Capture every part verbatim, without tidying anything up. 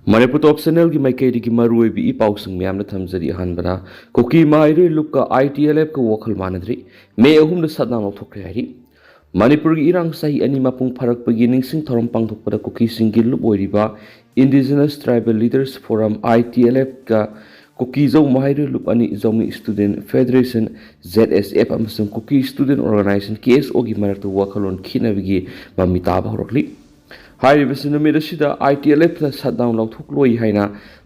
ꯃꯅꯤꯄꯨꯔ ꯇꯣꯞ ꯆꯦꯅꯦꯜꯒꯤ ꯃꯥꯏꯀꯩꯗꯒꯤ ꯃꯔꯨꯑꯣꯏꯕ ꯏ ꯄꯥꯎꯁꯤꯡ ꯃꯌꯥꯝꯅ ꯊꯝꯖꯔꯤ꯫ ꯑꯍꯥꯟꯕꯗ, ꯀꯨꯀꯤ ꯃꯍꯩꯔꯣꯏ ꯂꯨꯞꯀ ꯑꯥꯏ ꯇꯤ ꯑꯦꯜ ꯑꯦꯐꯀ ꯋꯥꯈꯜ ꯃꯥꯟꯅꯗ꯭ꯔꯤ, ꯃꯦ ꯑꯍꯨꯝꯗ ꯁꯠꯗꯥꯎꯟ ꯂꯧꯊꯣꯛꯈ꯭ꯔꯦ ꯍꯥꯏꯔꯤ꯫ ꯃꯅꯤꯄꯨꯔꯒꯤ ꯏꯔꯥꯡ ꯆꯍꯤ ꯑꯅꯤ ꯃꯄꯨꯡ ꯐꯥꯔꯛꯄꯒꯤ ꯅꯤꯡꯁꯤꯡ ꯊꯧꯔꯝ ꯄꯥꯡꯊꯣꯛꯄꯗ ꯀꯨꯀꯤꯁꯤꯡꯒꯤ ꯂꯨꯞ ꯑꯣꯏꯔꯤꯕ Indigenous Tribal Leaders Forum, ꯑꯥꯏ ꯇꯤ ꯑꯦꯜ ꯑꯦꯐꯀ ꯀꯨꯀꯤꯖꯧ ꯃꯍꯩꯔꯣꯏ ꯂꯨꯞ ꯑꯅꯤ, ꯖꯧꯃꯤ Student Federation, ꯖꯦꯠ ꯑꯦꯁ ꯑꯦꯐ, ꯑꯃꯁꯨꯡ ꯀꯨꯀꯤ Student Organization, ꯀꯦ ꯑꯦꯁ ꯑꯣꯒꯤ ꯃꯔꯛꯇ ꯋꯥꯈꯜꯂꯣꯟ ꯈꯦꯠꯅꯕꯒꯤ ꯃꯃꯤ ꯇꯥꯕ ꯍꯧꯔꯛꯂꯤ꯫ ꯍꯥꯏꯔꯤꯕꯁꯤ ꯅꯨꯃꯤꯠ ꯑꯁꯤꯗ ꯑꯥꯏ ꯇꯤ ꯑꯦꯜ ꯑꯦꯐꯅ ꯁꯠꯗꯥꯎꯟ ꯂꯧꯊꯣꯛꯂꯣꯏ ꯍꯥꯏꯅ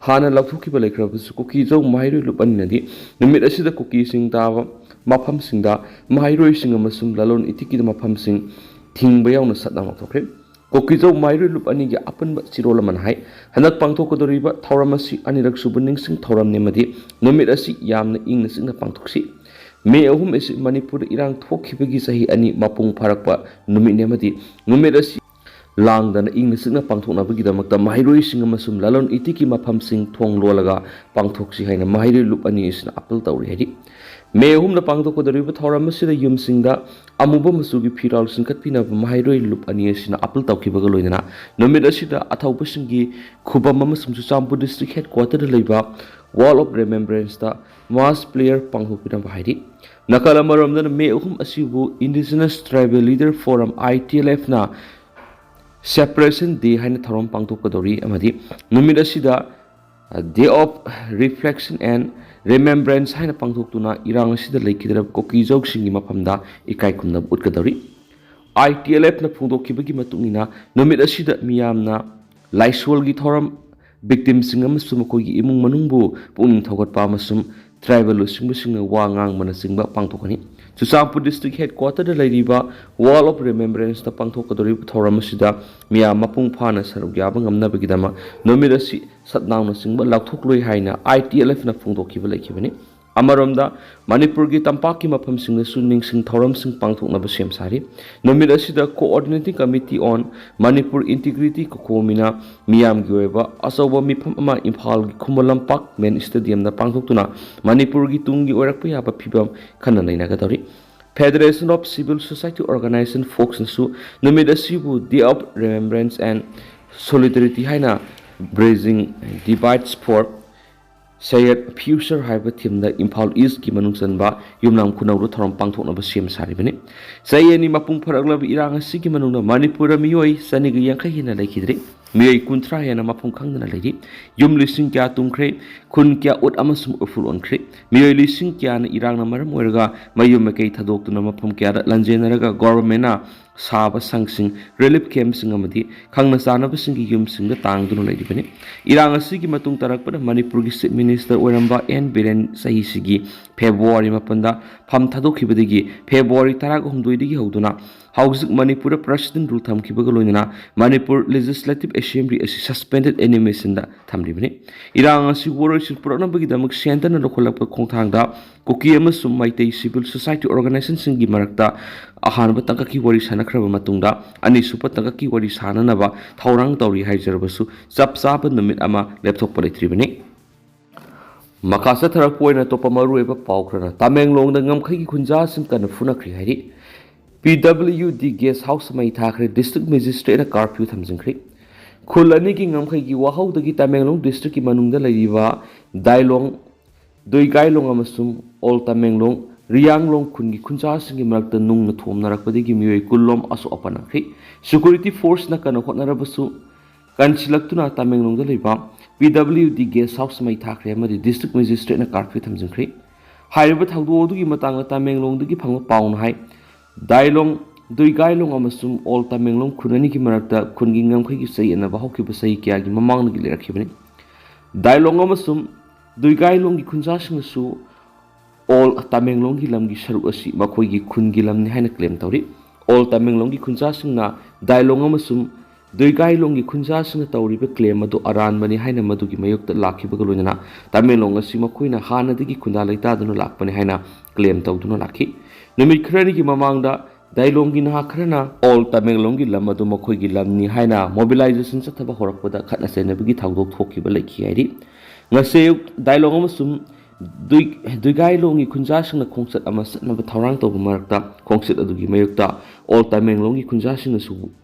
ꯍꯥꯟꯅ ꯂꯧꯊꯣꯛꯈꯤꯕ ꯂꯩꯈ꯭ꯔꯕꯁꯨ, ꯀꯨꯀꯤꯖꯧ ꯃꯍꯩꯔꯣꯏ ꯂꯨꯞ ꯑꯅꯤꯅꯗꯤ ꯅꯨꯃꯤꯠ ꯑꯁꯤꯗ ꯀꯨꯀꯤꯁꯤꯡ ꯇꯥꯕ ꯃꯐꯝꯁꯤꯡꯗ ꯃꯍꯩꯔꯣꯏꯁꯤꯡ ꯑꯃꯁꯨꯡ ꯂꯂꯣꯟ ꯏꯇꯤꯛꯀꯤ ꯃꯐꯝꯁꯤꯡ ꯊꯤꯡꯕ ꯌꯥꯎꯅ ꯁꯠꯗꯥꯎꯟ ꯂꯧꯊꯣꯛꯈ꯭ꯔꯦ꯫ ꯀꯨꯀꯤꯖꯧ ꯃꯍꯩꯔꯣꯏ ꯂꯨꯞ ꯑꯅꯤꯒꯤ ꯑꯄꯨꯟꯕ ꯆꯤꯔꯣꯜ ꯑꯃꯅ ꯍꯥꯏ, ꯍꯟꯗꯛ ꯄꯥꯡꯊꯣꯛꯀꯗꯧꯔꯤꯕ ꯊꯧꯔꯝ ꯑꯁꯤ ꯑꯅꯤꯔꯛ ꯁꯨꯕ ꯅꯤꯡꯁꯤꯡ ꯊꯧꯔꯝꯅꯤ ꯑꯃꯗꯤ ꯅꯨꯃꯤꯠ ꯑꯁꯤ ꯌꯥꯝꯅ ꯏꯪꯅ ꯆꯤꯛꯅ ꯄꯥꯡꯊꯣꯛꯁꯤ꯫ ꯃꯦ ꯑꯍꯨꯝ ꯑꯁꯤ ꯃꯅꯤꯄꯨꯔꯗ ꯏꯔꯥꯡ ꯊꯣꯛꯈꯤꯕꯒꯤ ꯆꯍꯤ ꯑꯅꯤ ꯃꯄꯨꯡ ꯐꯥꯔꯛꯄ ꯅꯨꯃꯤꯠꯅꯤ ꯑꯃꯗꯤ ꯅꯨꯃꯤꯠ ꯑꯁꯤ ꯂꯥꯡꯗꯅ ꯏꯪꯅ ꯆꯤꯛꯅ ꯄꯥꯡꯊꯣꯛꯅꯕꯒꯤꯗꯃꯛꯇ ꯃꯍꯩꯔꯣꯏꯁꯤꯡ ꯑꯃꯁꯨꯡ ꯂꯂꯣꯟ ꯏꯇꯤꯛꯀꯤ ꯃꯐꯝꯁꯤꯡ ꯊꯣꯡ ꯂꯣꯜꯂꯒ ꯄꯥꯡꯊꯣꯛꯁꯤ ꯍꯥꯏꯅ ꯃꯍꯩꯔꯣꯏ ꯂꯨꯞ ꯑꯅꯤ ꯑꯁꯤꯅ ꯑꯄꯤꯜ ꯇꯧꯔꯤ ꯍꯥꯏꯔꯤ꯫ ꯃꯦ ꯑꯍꯨꯝꯗ ꯄꯥꯡꯊꯣꯛꯀꯗꯧꯔꯤꯕ ꯊꯧꯔꯝ ꯑꯁꯤꯗ ꯌꯨꯝꯁꯤꯡꯗ ꯑꯃꯨꯕ ꯃꯆꯨꯒꯤ ꯐꯤꯔꯥꯜ ꯆꯤꯡꯈꯠꯄꯤꯅꯕ ꯃꯍꯩꯔꯣꯏ ꯂꯨꯞ ꯑꯅꯤ ꯑꯁꯤꯅ ꯑꯄꯤꯜ ꯇꯧꯈꯤꯕꯒ ꯂꯣꯏꯅꯅ ꯅꯨꯃꯤꯠ ꯑꯁꯤꯗ ꯑꯊꯧꯕꯁꯤꯡꯒꯤ ꯈꯨꯕꯝ ꯑꯃꯁꯨꯡ ꯆꯨꯔꯆꯥꯟꯄꯨꯔ District Headquarter ꯗ ꯂꯩꯕ Wall of Remembrance ꯇ mass prayer ꯄꯥꯡꯊꯣꯛꯄꯤꯅꯕ ꯍꯥꯏꯔꯤ꯫ ꯅꯥꯀꯜ ꯑꯃꯔꯣꯝꯗꯅ ꯃꯦ ꯑꯍꯨꯝ ꯑꯁꯤꯕꯨ Indigenous Tribal Leader Forum, ꯑꯥꯏ ꯇꯤ ꯑꯦꯜ ꯑꯦꯐꯅ Separation Day ꯍꯥꯏꯅ ꯊꯧꯔꯝ ꯄꯥꯡꯊꯣꯛꯀꯗꯧꯔꯤ ꯑꯃꯗꯤ ꯅꯨꯃꯤꯠ ꯑꯁꯤꯗ Day of Reflection and Remembrance ꯍꯥꯏꯅ ꯄꯥꯡꯊꯣꯛꯇꯨꯅ ꯏꯔꯥꯡ ꯑꯁꯤꯗ ꯂꯩꯈꯤꯗ꯭ꯔꯕ ꯀꯨꯀꯤꯖꯧꯁꯤꯡꯒꯤ ꯃꯐꯝꯗ ꯏꯀꯥꯏ ꯈꯨꯝꯅꯕ ꯎꯠꯀꯗꯧꯔꯤ꯫ ꯑꯥꯏ ꯇꯤ ꯑꯦꯜ ꯑꯦꯐꯅ ꯐꯣꯡꯗꯣꯛꯈꯤꯕꯒꯤ ꯃꯇꯨꯡ ꯏꯟꯅ ꯅꯨꯃꯤꯠ ꯑꯁꯤꯗ ꯃꯤꯌꯥꯝꯅ ꯂꯥꯏꯁꯣꯜꯒꯤ ꯊꯧꯔꯝ, victim ꯁꯤꯡ ꯑꯃꯁꯨꯡ ꯃꯈꯣꯏꯒꯤ ꯏꯃꯨꯡ ꯃꯅꯨꯡꯕꯨ ꯄꯨꯛꯅꯤꯡ ꯊꯧꯒꯠꯄ ꯑꯃꯁꯨꯡ tribal ꯂꯨꯆꯤꯡꯕꯁꯤꯡꯅ ꯋꯥ ꯉꯥꯡꯕꯅꯆꯤꯡꯕ ꯄꯥꯡꯊꯣꯛꯀꯅꯤ꯫ ꯆꯨꯔꯆꯥꯟꯄꯨꯔ District Headquarter ꯗ ꯂꯩꯔꯤꯕ Wall of Remembrance ꯇ ꯄꯥꯡꯊꯣꯛꯀꯗꯧꯔꯤꯕ ꯊꯧꯔꯝ ꯑꯁꯤꯗ ꯃꯤꯌꯥꯝ ꯃꯄꯨꯡ ꯐꯥꯅ ꯁꯔꯨꯛ ꯌꯥꯕ ꯉꯝꯅꯕꯒꯤꯗꯃꯛ ꯅꯨꯃꯤꯠ ꯑꯁꯤ ꯁꯠꯗꯥꯎꯟꯅꯆꯤꯡꯕ ꯂꯥꯎꯊꯣꯛꯂꯣꯏ ꯍꯥꯏꯅ ꯑꯥꯏ ꯇꯤ ꯑꯦꯜ ꯑꯦꯐꯅ ꯐꯣꯡꯗꯣꯛꯈꯤꯕ ꯂꯩꯈꯤꯕꯅꯤ꯫ ꯑꯃꯔꯣꯝꯗ, ꯃꯅꯤꯄꯨꯔꯒꯤ ꯇꯝꯄꯥꯛꯀꯤ ꯃꯐꯝꯁꯤꯡꯗꯁꯨ ꯅꯤꯡꯁꯤꯡ ꯊꯧꯔꯝꯁꯤꯡ ꯄꯥꯡꯊꯣꯛꯅꯕ ꯁꯦꯝ ꯁꯥꯔꯤ꯫ ꯅꯨꯃꯤꯠ ꯑꯁꯤꯗ Coordinating Committee on Manipur Integrity, ꯀꯣꯀꯣꯃꯤꯅ ꯃꯤꯌꯥꯝꯒꯤ ꯑꯣꯏꯕ ꯑꯆꯧꯕ ꯃꯤꯐꯝ ꯑꯃ ꯏꯝꯐꯥꯜꯒꯤ ꯈꯨꯃꯟ ꯂꯝꯄꯥꯛ main stadium ꯗ ꯄꯥꯡꯊꯣꯛꯇꯨꯅ ꯃꯅꯤꯄꯨꯔꯒꯤ ꯇꯨꯡꯒꯤ ꯑꯣꯏꯔꯛꯄ ꯌꯥꯕ ꯐꯤꯕꯝ ꯈꯟꯅ ꯅꯩꯅꯒꯗꯧꯔꯤ꯫ Federation of Civil Society Organization, ꯐꯣꯛꯁꯅꯁꯨ ꯅꯨꯃꯤꯠ ꯑꯁꯤꯕꯨ Day of Remembrance and Solidarity ꯍꯥꯏꯅ Bridging Divides for Shared Future ꯍꯥꯏꯕ ꯊꯤꯝꯗ ꯏꯝꯐꯥꯜ ꯏꯁꯀꯤ ꯃꯅꯨꯡ ꯆꯟꯕ ꯌꯨꯝꯅꯥꯝ ꯈꯨꯅꯧꯗ ꯊꯧꯔꯝ ꯄꯥꯡꯊꯣꯛꯅꯕ ꯁꯦꯝ ꯁꯥꯔꯤꯕꯅꯤ꯫ ꯆꯍꯤ ꯑꯅꯤ ꯃꯄꯨꯡ ꯐꯥꯔꯛꯂꯕ ꯏꯔꯥꯡ ꯑꯁꯤꯒꯤ ꯃꯅꯨꯡꯗ ꯃꯅꯤꯄꯨꯔꯗ ꯃꯤꯑꯣꯏ ꯆꯅꯤꯒ ꯌꯥꯡꯈꯩ ꯍꯦꯟꯅ ꯂꯩꯈꯤꯗ꯭ꯔꯤ꯫ ꯃꯤꯑꯣꯏ ꯀꯨꯟꯊ꯭ꯔꯥ ꯍꯦꯟꯅ ꯃꯐꯝ ꯈꯪꯗꯅ ꯂꯩꯔꯤ꯫ ꯌꯨꯝ ꯂꯤꯁꯤꯡ ꯀꯌꯥ ꯇꯨꯝꯈ꯭ꯔꯦ, ꯈꯨꯟ ꯀꯌꯥ ꯎꯠ ꯑꯃꯁꯨꯡ ꯎꯐꯨꯜ ꯑꯣꯟꯈ꯭ꯔꯦ꯫ ꯃꯤꯑꯣꯏ ꯂꯤꯁꯤꯡ ꯀꯌꯥꯅ ꯏꯔꯥꯡꯅ ꯃꯔꯝ ꯑꯣꯏꯔꯒ ꯃꯌꯨꯝ ꯃꯀꯩ ꯊꯥꯗꯣꯛꯇꯨꯅ ꯃꯐꯝ ꯀꯌꯥꯗ ꯂꯥꯟꯖꯦꯟꯅꯔꯒ ꯒꯣꯚꯔꯟꯃꯦꯟꯅ ꯁꯥꯕ ꯁꯪꯁꯤꯡ, ꯔꯤꯂꯤꯐ ꯀꯦꯝꯞꯁꯤꯡ ꯑꯃꯗꯤ ꯈꯪꯅ ꯆꯥꯟꯅꯕꯁꯤꯡꯒꯤ ꯌꯨꯝꯁꯤꯡꯗ ꯇꯥꯡꯗꯨꯅ ꯂꯩꯔꯤꯕꯅꯤ꯫ ꯏꯔꯥꯡ ꯑꯁꯤꯒꯤ ꯃꯇꯨꯡ ꯇꯥꯔꯛꯄꯗ ꯃꯅꯤꯄꯨꯔꯒꯤ ꯆꯤꯐ ꯃꯤꯅꯤꯁꯇꯔ ꯑꯣꯏꯔꯝꯕ ꯑꯦꯟ ꯕꯤꯔꯦꯟ ꯆꯍꯤꯁꯤꯒꯤ ꯐꯦꯕ꯭ꯔꯨꯋꯥꯔꯤ ꯃꯥꯄꯟꯗ ꯐꯝ ꯊꯥꯗꯣꯛꯈꯤꯕꯗꯒꯤ ꯐꯦꯕ꯭ꯔꯨꯋꯥꯔꯤ ꯇꯔꯥꯍꯨꯝꯗꯣꯏꯗꯒꯤ ꯍꯧꯗꯨꯅ ꯍꯧꯖꯤꯛ ꯃꯅꯤꯄꯨꯔꯗ ꯄ꯭ꯔꯁꯤꯗꯦꯟ ꯔꯨꯜ ꯊꯝꯈꯤꯕꯒ ꯂꯣꯏꯅꯅ ꯃꯅꯤꯄꯨꯔ ꯂꯦꯖꯤꯁꯂꯦꯇꯤꯚ ꯑꯦꯁꯦꯝꯕ꯭ꯂꯤ ꯑꯁꯤ ꯁꯁꯄꯦꯟꯗꯦꯗ ꯑꯦꯅꯤꯃꯦꯁꯟꯗ ꯊꯝꯂꯤꯕꯅꯤ꯫ ꯏꯔꯥꯡ ꯑꯁꯤ ꯋꯥꯔꯣꯏꯁꯤꯟ ꯄꯨꯔꯛꯅꯕꯒꯤꯗꯃꯛ ꯁꯦꯟꯗꯅ ꯂꯧꯈꯠꯂꯛꯄ ꯈꯣꯡꯊꯥꯡꯗ ꯀꯨꯀꯤ ꯑꯃꯁꯨꯡ ꯃꯩꯇꯩ ꯁꯤꯚꯤꯜ ꯁꯣꯁꯥꯏꯇꯤ ꯑꯣꯔꯒꯅꯥꯏꯖꯦꯁꯟꯁꯤꯡꯒꯤ ꯃꯔꯛꯇ ꯑꯍꯥꯟꯕ ꯇꯥꯡꯀꯛꯀꯤ ꯋꯥꯔꯤ ꯁꯥꯟꯅꯈ꯭ꯔꯕ ꯃꯇꯨꯡꯗ ꯑꯅꯤꯁꯨꯕ ꯇꯥꯡꯀꯛꯀꯤ ꯋꯥꯔꯤ ꯁꯥꯟꯅꯅꯕ ꯊꯧꯔꯥꯡ ꯇꯧꯔꯤ ꯍꯥꯏꯖꯔꯕꯁꯨ ꯆꯞ ꯆꯥꯕ ꯅꯨꯃꯤꯠ ꯑꯃ ꯂꯦꯞꯊꯣꯛꯄ ꯂꯩꯇ꯭ꯔꯤꯕꯅꯤ꯫ ꯃꯈꯥ ꯆꯠꯊꯔꯛꯄ ꯑꯣꯏꯅ ꯑꯇꯣꯞꯄ ꯃꯔꯨꯑꯣꯏꯕ ꯄꯥꯎ ꯈꯔꯅ ꯇꯃꯦꯡꯂꯣꯡꯗ ꯉꯝꯈꯩꯒꯤ ꯈꯨꯟꯖꯥꯁꯤꯡ ꯀꯟꯅ ꯐꯨꯅꯈ꯭ꯔꯤ ꯍꯥꯏꯔꯤ꯫ ꯄꯤ ꯗꯕ꯭ꯂꯤꯌꯨ ꯗꯤ ꯒꯦꯁ ꯍꯥꯎꯁ ꯃꯩ ꯊꯥꯈ꯭ꯔꯦ, ꯗꯤꯁꯇ꯭ꯔꯤꯛ ꯃꯦꯖꯤꯁꯇ꯭ꯔꯦꯠꯅ ꯀꯥꯔꯐ꯭ꯌꯨ ꯊꯝꯖꯤꯟꯈ꯭ꯔꯦ꯫ ꯈꯨꯜ ꯑꯅꯤꯒꯤ ꯉꯝꯈꯩꯒꯤ ꯋꯥꯍꯧꯗꯒꯤ ꯇꯃꯦꯡꯂꯣꯡ ꯗꯤꯁꯇ꯭ꯔꯤꯛꯀꯤ ꯃꯅꯨꯡꯗ ꯂꯩꯔꯤꯕ ꯗꯥꯏꯂꯣꯡ, ꯗꯨꯏꯒꯥꯏꯂꯣꯡ ꯑꯃꯁꯨꯡ ꯑꯣꯜ ꯇꯃꯦꯡꯂꯣꯡ, ꯔꯤꯌꯥꯡꯂꯣꯡ ꯈꯨꯟꯒꯤ ꯈꯨꯟꯖꯥꯁꯤꯡꯒꯤ ꯃꯔꯛꯇ ꯅꯨꯡꯅ ꯊꯣꯝꯅꯔꯛꯄꯗꯒꯤ ꯃꯤꯑꯣꯏ ꯀꯨꯟꯂꯣꯝ ꯑꯁꯣꯛ ꯑꯄꯟ ꯅꯪꯈ꯭ꯔꯦ꯫ ꯁꯦꯀ꯭ꯌꯨꯔꯤꯇꯤ ꯐꯣꯔꯁꯅ ꯀꯟꯅ ꯍꯣꯠꯅꯔꯕꯁꯨ ꯀꯟꯁꯤꯜꯂꯛꯇꯨꯅ ꯇꯃꯦꯡꯂꯣꯡꯗ ꯂꯩꯕ ꯄꯤ ꯗꯕ꯭ꯂꯤꯌꯨ ꯗꯤ ꯒꯦꯁ ꯍꯥꯎꯁ ꯃꯩ ꯊꯥꯈ꯭ꯔꯦ ꯑꯃꯗꯤ ꯗꯤꯁꯇ꯭ꯔꯤꯛ ꯃꯦꯖꯤꯁꯇ꯭ꯔꯦꯠꯅ ꯀꯥꯔꯐ꯭ꯌꯨ ꯊꯝꯖꯤꯟꯈ꯭ꯔꯦ꯫ ꯍꯥꯏꯔꯤꯕ ꯊꯧꯗꯣꯛ ꯑꯗꯨꯒꯤ ꯃꯇꯥꯡꯗ ꯇꯃꯦꯡꯂꯣꯡꯗꯒꯤ ꯐꯪꯕ ꯄꯥꯎꯅ ꯍꯥꯏ, ꯗꯥꯏꯂꯣꯡ, ꯗꯨꯏꯒꯥꯏꯂꯣꯡ ꯑꯃꯁꯨꯡ ꯑꯣꯜ ꯇꯃꯦꯡꯂꯣꯡ ꯈꯨꯟ ꯑꯅꯤꯒꯤ ꯃꯔꯛꯇ ꯈꯨꯟꯒꯤ ꯉꯝꯈꯩꯒꯤ ꯆꯌꯦꯠꯅꯕ ꯍꯧꯈꯤꯕ ꯆꯍꯤ ꯀꯌꯥꯒꯤ ꯃꯃꯥꯡꯗꯒꯤ ꯂꯩꯔꯛꯈꯤꯕꯅꯤ꯫ ꯗꯥꯏꯂꯣꯡ ꯑꯃꯁꯨꯡ ꯗꯨꯏꯒꯥꯏꯂꯣꯡꯒꯤ ꯈꯨꯟꯖꯥꯁꯤꯡꯅꯁꯨ ꯑꯣꯜ ꯇꯃꯦꯡꯂꯣꯡꯒꯤ ꯂꯝꯒꯤ ꯁꯔꯨꯛ ꯑꯁꯤ ꯃꯈꯣꯏꯒꯤ ꯈꯨꯟꯒꯤ ꯂꯝꯅꯤ ꯍꯥꯏꯅ ꯀ꯭ꯂꯦꯝ ꯇꯧꯔꯤ꯫ ꯑꯣꯜ ꯇꯃꯦꯡꯂꯣꯡꯒꯤ ꯈꯨꯟꯖꯥꯁꯤꯡꯅ ꯗꯥꯏꯂꯣꯡ ꯑꯃꯁꯨꯡ ꯗꯨꯏꯒꯥꯏꯂꯣꯡꯒꯤ ꯈꯨꯟꯖꯥꯁꯤꯡꯅ ꯇꯧꯔꯤꯕ ꯀ꯭ꯂꯦꯝ ꯑꯗꯨ ꯑꯔꯥꯟꯕꯅꯤ ꯍꯥꯏꯅ ꯃꯗꯨꯒꯤ ꯃꯥꯌꯣꯛꯇ ꯂꯥꯛꯈꯤꯕꯒ ꯂꯣꯏꯅꯅ ꯇꯃꯦꯡꯂꯣꯡ ꯑꯁꯤ ꯃꯈꯣꯏꯅ ꯍꯥꯟꯅꯗꯒꯤ ꯈꯨꯟꯗꯥ ꯂꯩꯇꯥꯗꯨꯅ ꯂꯥꯛꯄꯅꯤ ꯍꯥꯏꯅ ꯀ꯭ꯂꯦꯝ ꯇꯧꯗꯨꯅ ꯂꯥꯛꯈꯤ꯫ ꯅꯨꯃꯤꯠ ꯈꯔꯅꯤꯒꯤ ꯃꯃꯥꯡꯗ ꯗꯥꯏꯂꯣꯡꯒꯤ ꯅꯍꯥ ꯈꯔꯅ ꯑꯣꯜ ꯇꯃꯦꯡꯂꯣꯡꯒꯤ ꯂꯝ ꯑꯗꯨ ꯃꯈꯣꯏꯒꯤ ꯂꯝꯅꯤ ꯍꯥꯏꯅ ꯃꯣꯕꯤꯂꯥꯏꯖꯦꯁꯟ ꯆꯠꯊꯕ ꯍꯧꯔꯛꯄꯗ ꯈꯠꯅ ꯆꯩꯅꯕꯒꯤ ꯊꯧꯗꯣꯛ ꯊꯣꯛꯈꯤꯕ ꯂꯩꯈꯤ ꯍꯥꯏꯔꯤ꯫ ꯉꯁꯤ ꯑꯌꯨꯛ ꯗꯥꯏꯂꯣꯡ ꯑꯃꯁꯨꯡ ꯗꯨꯏ-, ꯗꯨꯏꯒꯥꯏꯂꯣꯡꯒꯤ ꯈꯨꯟꯖꯥꯁꯤꯡꯅ ꯈꯣꯡꯆꯠ ꯑꯃ ꯆꯠꯅꯕ ꯊꯧꯔꯥꯡ ꯇꯧꯕ ꯃꯔꯛꯇ ꯈꯣꯡꯆꯠ ꯑꯗꯨꯒꯤ ꯃꯥꯌꯣꯛꯇ ꯑꯣꯜ ꯇꯃꯦꯡꯂꯣꯡꯒꯤ ꯈꯨꯟꯖꯥꯁꯤꯡꯅꯁꯨ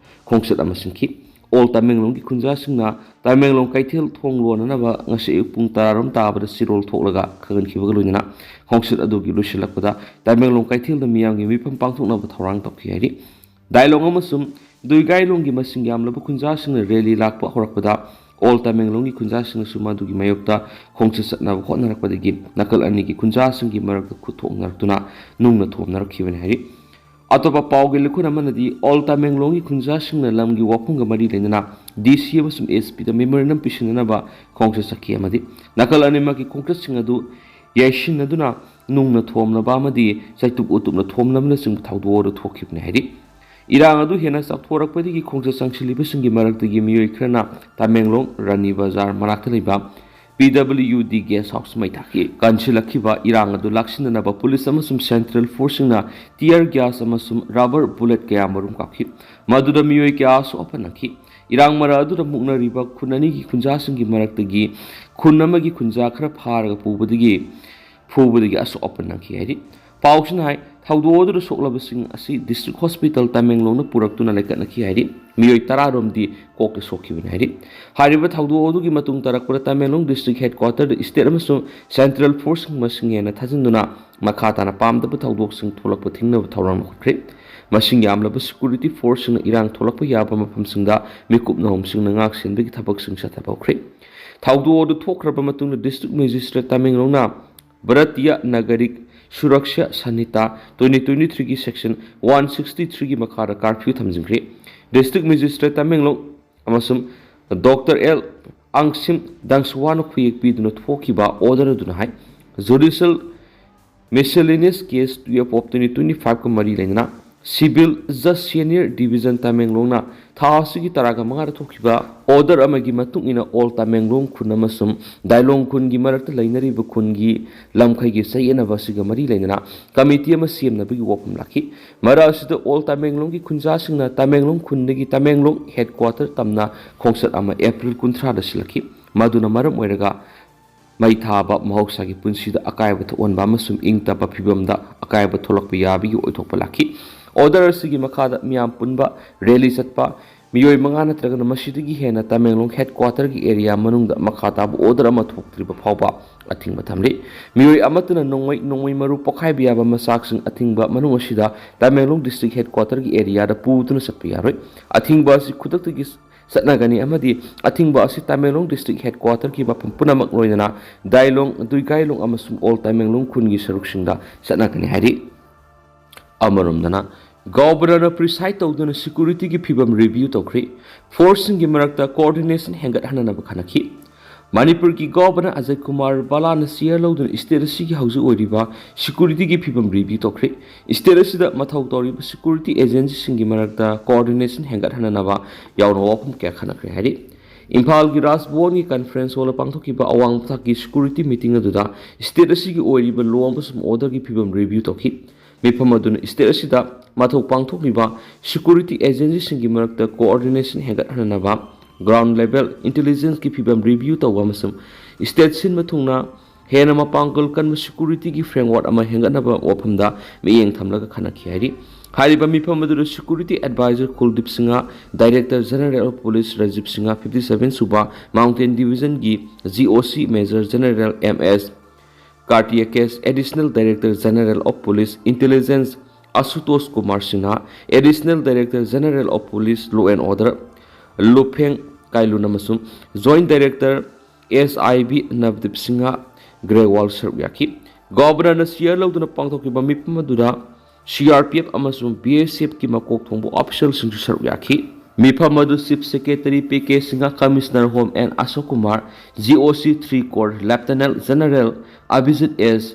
ꯈꯣꯡꯆꯠ ꯑꯃ ꯁꯤꯟꯈꯤ꯫ ꯑꯣꯜ ꯇꯃꯦꯡꯂꯣꯡꯒꯤ ꯈꯨꯟꯖꯥꯁꯤꯡꯅ ꯇꯃꯦꯡꯂꯣꯡ ꯀꯩꯊꯦꯜ ꯊꯣꯡ ꯂꯣꯟꯅꯅꯕ ꯉꯁꯤ ꯑꯌꯨꯛ ꯄꯨꯡ ꯇꯔꯥꯔꯣꯝ ꯇꯥꯕꯗ ꯆꯤꯔꯣꯜ ꯊꯣꯛꯂꯒ ꯈꯪꯍꯟꯈꯤꯕꯒ ꯂꯣꯏꯅꯅ ꯈꯣꯡꯆꯠ ꯑꯗꯨꯒꯤ ꯂꯣꯏꯁꯤꯜꯂꯛꯄꯗ ꯇꯃꯦꯡꯂꯣꯡ ꯀꯩꯊꯦꯜꯗ ꯃꯤꯌꯥꯝꯒꯤ ꯃꯤꯐꯝ ꯄꯥꯡꯊꯣꯛꯅꯕ ꯊꯧꯔꯥꯡ ꯇꯧꯈꯤ ꯍꯥꯏꯔꯤ꯫ ꯗꯥꯏꯂꯣꯡ ꯑꯃꯁꯨꯡ ꯗꯨꯏꯒꯥꯏꯂꯣꯡꯒꯤ ꯃꯁꯤꯡ ꯌꯥꯝꯂꯕ ꯈꯨꯟꯖꯥꯁꯤꯡꯅ ꯔꯦꯂꯤ ꯂꯥꯛꯄ ꯍꯧꯔꯛꯄꯗ ꯑꯣꯜ ꯇꯃꯦꯡꯂꯣꯡꯒꯤ ꯈꯨꯟꯖꯥꯁꯤꯡꯅꯁꯨ ꯃꯗꯨꯒꯤ ꯃꯥꯌꯣꯛꯇ ꯈꯣꯡꯆꯠ ꯆꯠꯅꯕ ꯍꯣꯠꯅꯔꯛꯄꯗꯒꯤ ꯅꯥꯀꯜ ꯑꯅꯤꯒꯤ ꯈꯨꯟꯖꯥꯁꯤꯡꯒꯤ ꯃꯔꯛꯇ ꯈꯨꯠ ꯊꯣꯛꯅꯔꯛꯇꯨꯅ ꯅꯨꯡꯅ ꯊꯣꯝꯅꯔꯛꯈꯤꯕꯅꯤ ꯍꯥꯏꯔꯤ꯫ ꯑꯇꯣꯞꯄ ꯄꯥꯎꯒꯤ ꯂꯤꯈꯨꯟ ꯑꯃꯅꯗꯤ ꯑꯣꯜ ꯇꯃꯦꯡꯂꯣꯡꯒꯤ ꯈꯨꯟꯖꯥꯁꯤꯡꯅ ꯂꯝꯒꯤ ꯋꯥꯐꯝꯒ ꯃꯔꯤ ꯂꯩꯅꯅ ꯗꯤ ꯁꯤ ꯑꯃꯁꯨꯡ ꯑꯦꯁ ꯄꯤꯗ ꯃꯦꯃꯣꯔꯦꯟꯗꯝ ꯄꯤꯁꯤꯟꯅꯅꯕ ꯈꯣꯡꯆꯠ ꯆꯠꯈꯤ ꯑꯃꯗꯤ ꯅꯥꯀꯜ ꯑꯅꯤꯃꯛꯀꯤ ꯈꯣꯡꯆꯠꯁꯤꯡ ꯑꯗꯨ ꯌꯩꯁꯤꯟꯅꯗꯨꯅ ꯅꯨꯡꯅ ꯊꯣꯝꯅꯕ ꯑꯃꯗꯤ ꯆꯩꯇꯨꯞ ꯎꯇꯨꯞꯅ ꯊꯣꯝꯅꯕꯅꯆꯤꯡꯕ ꯊꯧꯗꯣꯛ ꯑꯗꯨ ꯊꯣꯛꯈꯤꯕꯅꯤ ꯍꯥꯏꯔꯤ꯫ ꯏꯔꯥꯡ ꯑꯗꯨ ꯍꯦꯟꯅ ꯆꯥꯎꯊꯣꯔꯛꯄꯗꯒꯤ ꯈꯣꯡꯆꯠ ꯆꯪꯁꯤꯜꯂꯤꯕꯁꯤꯡꯒꯤ ꯃꯔꯛꯇꯒꯤ ꯃꯤꯑꯣꯏ ꯈꯔꯅ ꯇꯃꯦꯡꯂꯣꯡ ꯔꯥꯅꯤ ꯕꯖꯥꯔ ꯃꯅꯥꯛꯇ ꯂꯩꯕ ꯄꯤ ꯗꯕ꯭ꯂꯤꯎ ꯗꯤ ꯒꯦꯁ ꯍꯥꯎꯁ ꯃꯩ ꯊꯥꯈꯤ꯫ ꯀꯟꯁꯤꯜꯂꯛꯈꯤꯕ ꯏꯔꯥꯡ ꯑꯗꯨ ꯂꯥꯛꯁꯤꯟꯅꯅꯕ ꯄꯨꯂꯤꯁ ꯑꯃꯁꯨꯡ ꯁꯦꯟꯇ꯭ꯔꯦꯜ ꯐꯣꯔꯁꯁꯤꯡꯅ ꯇꯤꯌꯔ ꯒ꯭ꯌꯥꯁ ꯑꯃꯁꯨꯡ ꯔꯕꯔ ꯕꯨꯂꯦꯠ ꯀꯌꯥ ꯃꯔꯨꯝ ꯀꯥꯞꯈꯤ꯫ ꯃꯗꯨꯗ ꯃꯤꯑꯣꯏ ꯀꯌꯥ ꯑꯁꯣꯛ ꯑꯄꯟ ꯅꯪꯈꯤ꯫ ꯏꯔꯥꯡ ꯃꯔꯛ ꯑꯗꯨꯗ ꯃꯨꯛꯅꯔꯤꯕ ꯈꯨꯟ ꯑꯅꯤꯒꯤ ꯈꯨꯟꯖꯥꯁꯤꯡꯒꯤ ꯃꯔꯛꯇꯒꯤ ꯈꯨꯟ ꯑꯃꯒꯤ ꯈꯨꯟꯖꯥ ꯈꯔ ꯐꯥꯔꯒ ꯄꯨꯕꯗꯒꯤ ꯐꯨꯕꯗꯒꯤ ꯑꯁꯣꯛ ꯑꯄꯟ ꯅꯪꯈꯤ ꯍꯥꯏꯔꯤ꯫ ꯄꯥꯎꯁꯤꯅ ꯍꯥꯏ, ꯊꯧꯗꯣꯛ ꯑꯗꯨꯗ ꯁꯣꯛꯂꯕꯁꯤꯡ ꯑꯁꯤ ꯗꯤꯁꯇ꯭ꯔꯤꯛ ꯍꯣꯁꯄꯤꯇꯥꯜ ꯇꯃꯦꯡꯂꯣꯡꯗ ꯄꯨꯔꯛꯇꯨꯅ ꯂꯩꯈꯠꯅꯈꯤ ꯍꯥꯏꯔꯤ꯫ ꯃꯤꯑꯣꯏ ꯇꯔꯥꯔꯣꯝꯗꯤ ꯀꯣꯛꯇ ꯁꯣꯛꯈꯤꯕꯅꯤ ꯍꯥꯏꯔꯤ꯫ ꯍꯥꯏꯔꯤꯕ ꯊꯧꯗꯣꯛ ꯑꯗꯨꯒꯤ ꯃꯇꯨꯡ ꯇꯥꯔꯛꯄꯗ ꯇꯃꯦꯡꯂꯣꯡ ꯗꯤꯁꯇ꯭ꯔꯤꯛ ꯍꯦꯗꯀ꯭ꯋꯥꯇꯔꯗ ꯏꯁꯇꯦꯠ ꯑꯃꯁꯨꯡ ꯁꯦꯟꯇ꯭ꯔꯦꯜ ꯐꯣꯔꯁꯁꯤꯡ ꯃꯁꯤꯡ ꯍꯦꯟꯅ ꯊꯥꯖꯤꯟꯗꯨꯅ ꯃꯈꯥ ꯇꯥꯅ ꯄꯥꯝꯗꯕ ꯊꯧꯗꯣꯛꯁꯤꯡ ꯊꯣꯛꯂꯛꯄ ꯊꯤꯡꯅꯕ ꯊꯧꯔꯥꯡ ꯂꯧꯈꯠꯈ꯭ꯔꯦ꯫ ꯃꯁꯤꯡ ꯌꯥꯝꯂꯕ ꯁꯦꯀ꯭ꯌꯨꯔꯤꯇꯤ ꯐꯣꯔꯁꯁꯤꯡꯅ ꯏꯔꯥꯡ ꯊꯣꯛꯂꯛꯄ ꯌꯥꯕ ꯃꯐꯝꯁꯤꯡꯗ ꯃꯤꯀꯨꯞ ꯅꯍꯨꯝꯁꯤꯡꯅ ꯉꯥꯛ ꯁꯦꯟꯕꯒꯤ ꯊꯕꯛꯁꯤꯡ ꯆꯠꯊꯕ ꯍꯧꯈ꯭ꯔꯦ꯫ ꯊꯧꯗꯣꯛ ꯑꯗꯨ ꯊꯣꯛꯈ꯭ꯔꯕ ꯃꯇꯨꯡꯗ district magistrate ꯇꯃꯦꯡꯂꯣꯡꯅ Bharatiya ꯅꯥꯒꯔꯤꯛ ꯁꯨꯔꯛꯁ꯭ꯌꯥ ꯁꯟꯍꯤꯇꯥ twenty twenty ꯊ꯭ꯔꯤꯒꯤ ꯁꯦꯛꯁꯟ ꯋꯥꯟ ꯁꯤꯛꯁꯇꯤ ꯊ꯭ꯔꯤꯒꯤ ꯃꯈꯥꯗ ꯀꯥꯔꯐ꯭ꯌꯨ ꯊꯝꯖꯤꯟꯈ꯭ꯔꯦ꯫ ꯗꯤꯁꯇ꯭ꯔꯤꯛ ꯃꯦꯖꯤꯁꯇ꯭ꯔꯦꯠ ꯇꯃꯦꯡꯂꯣꯡ ꯑꯃꯁꯨꯡ ꯗꯣꯛꯇꯔ ꯑꯦꯜ ꯑꯪꯁꯤꯝ ꯗꯪꯁꯋꯥꯅ ꯈꯨꯌꯦꯛ ꯄꯤꯗꯨꯅ ꯊꯣꯛꯈꯤꯕ ꯑꯣꯔꯗꯔ ꯑꯗꯨꯅ ꯍꯥꯏ, judicial miscellaneous case twelve of twenty twenty ꯐꯥꯏꯚꯀ ꯃꯔꯤ ꯂꯩꯅꯅ ꯁꯤꯚꯤꯜ ꯖꯁ ꯁꯦꯅꯤꯌꯔ ꯗꯤꯕꯤꯖꯟ ꯇꯃꯦꯡꯂꯣꯡꯅ ꯊꯥ ꯑꯁꯤꯒꯤ ꯇꯔꯥꯒ ꯃꯉꯥꯗ ꯊꯣꯛꯈꯤꯕ ꯑꯣꯔꯗꯔ ꯑꯃꯒꯤ ꯃꯇꯨꯡ ꯏꯟꯅ ꯑꯣꯜ ꯇꯃꯦꯡꯂꯣꯡ ꯈꯨꯟ ꯑꯃꯁꯨꯡ ꯗꯥꯏꯂꯣꯡ ꯈꯨꯟꯒꯤ ꯃꯔꯛꯇ ꯂꯩꯅꯔꯤꯕ ꯈꯨꯟꯒꯤ ꯂꯝꯈꯩꯒꯤ ꯆꯌꯦꯠꯅꯕ ꯑꯁꯤꯒ ꯃꯔꯤ ꯂꯩꯅꯅ ꯀꯃꯤꯇꯤ ꯑꯃ ꯁꯦꯝꯅꯕꯒꯤ ꯋꯥꯐꯝ ꯂꯥꯛꯈꯤ꯫ ꯃꯔꯛ ꯑꯁꯤꯗ ꯑꯣꯜ ꯇꯃꯦꯡꯂꯣꯡꯒꯤ ꯈꯨꯟꯖꯥꯁꯤꯡꯅ ꯇꯃꯦꯡꯂꯣꯡ ꯈꯨꯟꯗꯒꯤ ꯇꯃꯦꯡꯂꯣꯡ ꯍꯦꯗꯀ꯭ꯋꯥꯇꯔ ꯇꯝꯅ ꯈꯣꯡꯆꯠ ꯑꯃ ꯑꯦꯄ꯭ꯔꯤꯜ ꯀꯨꯟꯊ꯭ꯔꯥꯗ ꯁꯤꯜꯂꯛꯈꯤ꯫ ꯃꯗꯨꯅ ꯃꯔꯝ ꯑꯣꯏꯔꯒ ꯃꯩ ꯊꯥꯕ, ꯃꯍꯧꯁꯥꯒꯤ ꯄꯨꯟꯁꯤꯗ ꯑꯀꯥꯏꯕ ꯊꯣꯛꯍꯟꯕ ꯑꯃꯁꯨꯡ ꯏꯪ ꯇꯞꯄ ꯐꯤꯕꯝꯗ ꯑꯀꯥꯏꯕ ꯊꯣꯛꯂꯛꯄ ꯌꯥꯕꯒꯤ ꯑꯣꯏꯊꯣꯛꯄ ꯂꯥꯛꯈꯤ꯫ ꯑꯣꯔꯗꯔ ꯑꯁꯤꯒꯤ ꯃꯈꯥꯗ ꯃꯤꯌꯥꯝ ꯄꯨꯟꯕ, ꯔꯦꯂꯤ ꯆꯠꯄ, ꯃꯤꯑꯣꯏ ꯃꯉꯥ ꯅꯠꯇ꯭ꯔꯒꯅ ꯃꯁꯤꯗꯒꯤ ꯍꯦꯟꯅ ꯇꯃꯦꯡꯂꯣꯡ headquarter ꯒꯤ area ꯃꯅꯨꯡꯗ ꯃꯈꯥ ꯇꯥꯕ order ꯑꯃ ꯊꯣꯛꯇ꯭ꯔꯤꯕ ꯐꯥꯎꯕ ꯑꯊꯤꯡꯕ ꯊꯝꯂꯤ꯫ ꯃꯤꯑꯣꯏ ꯑꯃꯠꯇꯅ ꯅꯣꯡꯃꯩ, ꯅꯣꯡꯃꯩ ꯃꯔꯨ ꯄꯣꯈꯥꯏꯕ ꯌꯥꯕ ꯃꯆꯥꯛꯁꯤꯡ ꯑꯊꯤꯡꯕ ꯃꯅꯨꯡ ꯑꯁꯤꯗ ꯇꯃꯦꯡꯂꯣꯡ district headquarter ꯒꯤ area ꯗ ꯄꯨꯗꯨꯅ ꯆꯠꯄ ꯌꯥꯔꯣꯏ꯫ ꯑꯊꯤꯡꯕ ꯑꯁꯤ ꯈꯨꯗꯛꯇꯒꯤ ꯆꯠꯅꯒꯅꯤ ꯑꯃꯗꯤ ꯑꯊꯤꯡꯕ ꯑꯁꯤ ꯇꯃꯦꯡꯂꯣꯡ district headquarter ꯒꯤ ꯃꯐꯝ ꯄꯨꯝꯅꯃꯛ, ꯂꯣꯏꯅꯅ ꯗꯥꯏꯂꯣꯡ, ꯗꯨꯏꯒꯥꯏꯂꯣꯡ ꯑꯃꯁꯨꯡ ꯑꯣꯜ ꯇꯃꯦꯡꯂꯣꯡ ꯈꯨꯟꯒꯤ ꯁꯔꯨꯛꯁꯤꯡꯗ ꯆꯠꯅꯒꯅꯤ ꯍꯥꯏꯔꯤ꯫ ꯑꯃꯔꯣꯝꯗꯅ, Governor ꯅ preside ꯇꯧꯗꯨꯅ security ꯒꯤ ꯐꯤꯕꯝ review ꯇꯧꯈ꯭ꯔꯤ꯫ Force ꯁꯤꯡꯒꯤ ꯃꯔꯛꯇ coordination ꯍꯦꯟꯒꯠꯍꯟꯅꯅꯕ ꯈꯟꯅꯈꯤ꯫ ꯃꯅꯤꯄꯨꯔꯒꯤ Governor ꯑꯖꯌ ꯀꯨꯃꯥꯔ ꯕꯂꯥꯅ chair ꯂꯧꯗꯨꯅ state ꯑꯁꯤꯒꯤ ꯍꯧꯖꯤꯛ ꯑꯣꯏꯔꯤꯕ security ꯒꯤ ꯐꯤꯕꯝ review ꯇꯧꯈ꯭ꯔꯤ꯫ State ꯑꯁꯤꯗ ꯃꯊꯧ ꯇꯧꯔꯤꯕ security agency ꯁꯤꯡꯒꯤ ꯃꯔꯛꯇ coordination ꯍꯦꯟꯒꯠꯍꯟꯅꯅꯕ ꯌꯥꯎꯅ ꯋꯥꯐꯝ ꯀꯌꯥ ꯈꯟꯅꯈ꯭ꯔꯦ ꯍꯥꯏꯔꯤ꯫ ꯏꯝꯐꯥꯜꯒꯤ ꯔꯥꯖ ꯚꯋꯟꯒꯤ conference hall ꯗ ꯄꯥꯡꯊꯣꯛꯈꯤꯕ ꯑꯋꯥꯡꯕ ꯊꯥꯛꯀꯤ security meeting ꯑꯗꯨꯗ state ꯑꯁꯤꯒꯤ ꯑꯣꯏꯔꯤꯕ law ꯑꯃꯁꯨꯡ order ꯒꯤ ꯐꯤꯕꯝ review ꯇꯧꯈꯤ꯫ ꯃꯤꯐꯝ ꯑꯗꯨꯅ state ꯑꯁꯤꯗ ꯃꯊꯧ ꯄꯥꯡꯊꯣꯛꯂꯤꯕ security agency ꯁꯤꯡꯒꯤ ꯃꯔꯛꯇ coordination ꯍꯦꯟꯒꯠꯍꯟꯅꯅꯕ, ground level intelligence ꯀꯤ ꯐꯤꯕꯝ review ꯇꯧꯕ ꯑꯃꯁꯨꯡ state ꯁꯤꯟꯕ ꯊꯨꯡꯅ ꯍꯦꯟꯅ ꯃꯄꯥꯡꯒꯜ ꯀꯟꯕ security ꯒꯤ framework ꯑꯃ ꯍꯦꯟꯒꯠꯅꯕ ꯋꯥꯐꯝꯗ ꯃꯤꯠꯌꯦꯡ ꯊꯝꯂꯒ ꯈꯟꯅꯈꯤ ꯍꯥꯏꯔꯤ꯫ ꯍꯥꯏꯔꯤꯕ ꯃꯤꯐꯝ ꯑꯗꯨꯗ security advisor ꯀꯨꯜꯗꯤꯞ Singh, Director General of Police Rajiv Singh, fifty seven ꯁꯨꯕ Mountain Division ꯒꯤ G O C Major General M S ꯀꯥꯔꯇꯤꯌꯥꯀꯦꯁ, Additional Director General of Police Intelligence ꯑꯁꯨꯇꯣꯁ Kumar Singh, Additional Director General of Police Law and Order ꯂꯨꯐꯦꯡ ꯀꯥꯏꯂꯨꯟ ꯑꯃꯁꯨꯡ Joint Director S I B ꯅꯕꯗꯤꯞ Singh ꯒ꯭ꯔꯦꯋꯥꯜ ꯁꯔꯨꯛ ꯌꯥꯈꯤ꯫ Governor ꯅ chair ꯂꯧꯗꯨꯅ ꯄꯥꯡꯊꯣꯛꯈꯤꯕ ꯃꯤꯐꯝ ꯑꯗꯨꯗ C R P F ꯑꯃꯁꯨꯡ B S F ꯀꯤ ꯃꯀꯣꯛ ꯊꯣꯡꯕ official ꯁꯤꯡꯁꯨ ꯁꯔꯨꯛ ꯌꯥꯈꯤ꯫ ꯃꯤꯐꯝ ꯑꯗꯨ Chief Secretary P K Singh, Commissioner Home N ꯑꯁꯣꯛ Kumar, G O C three Corps Lieutenant General Abhijit S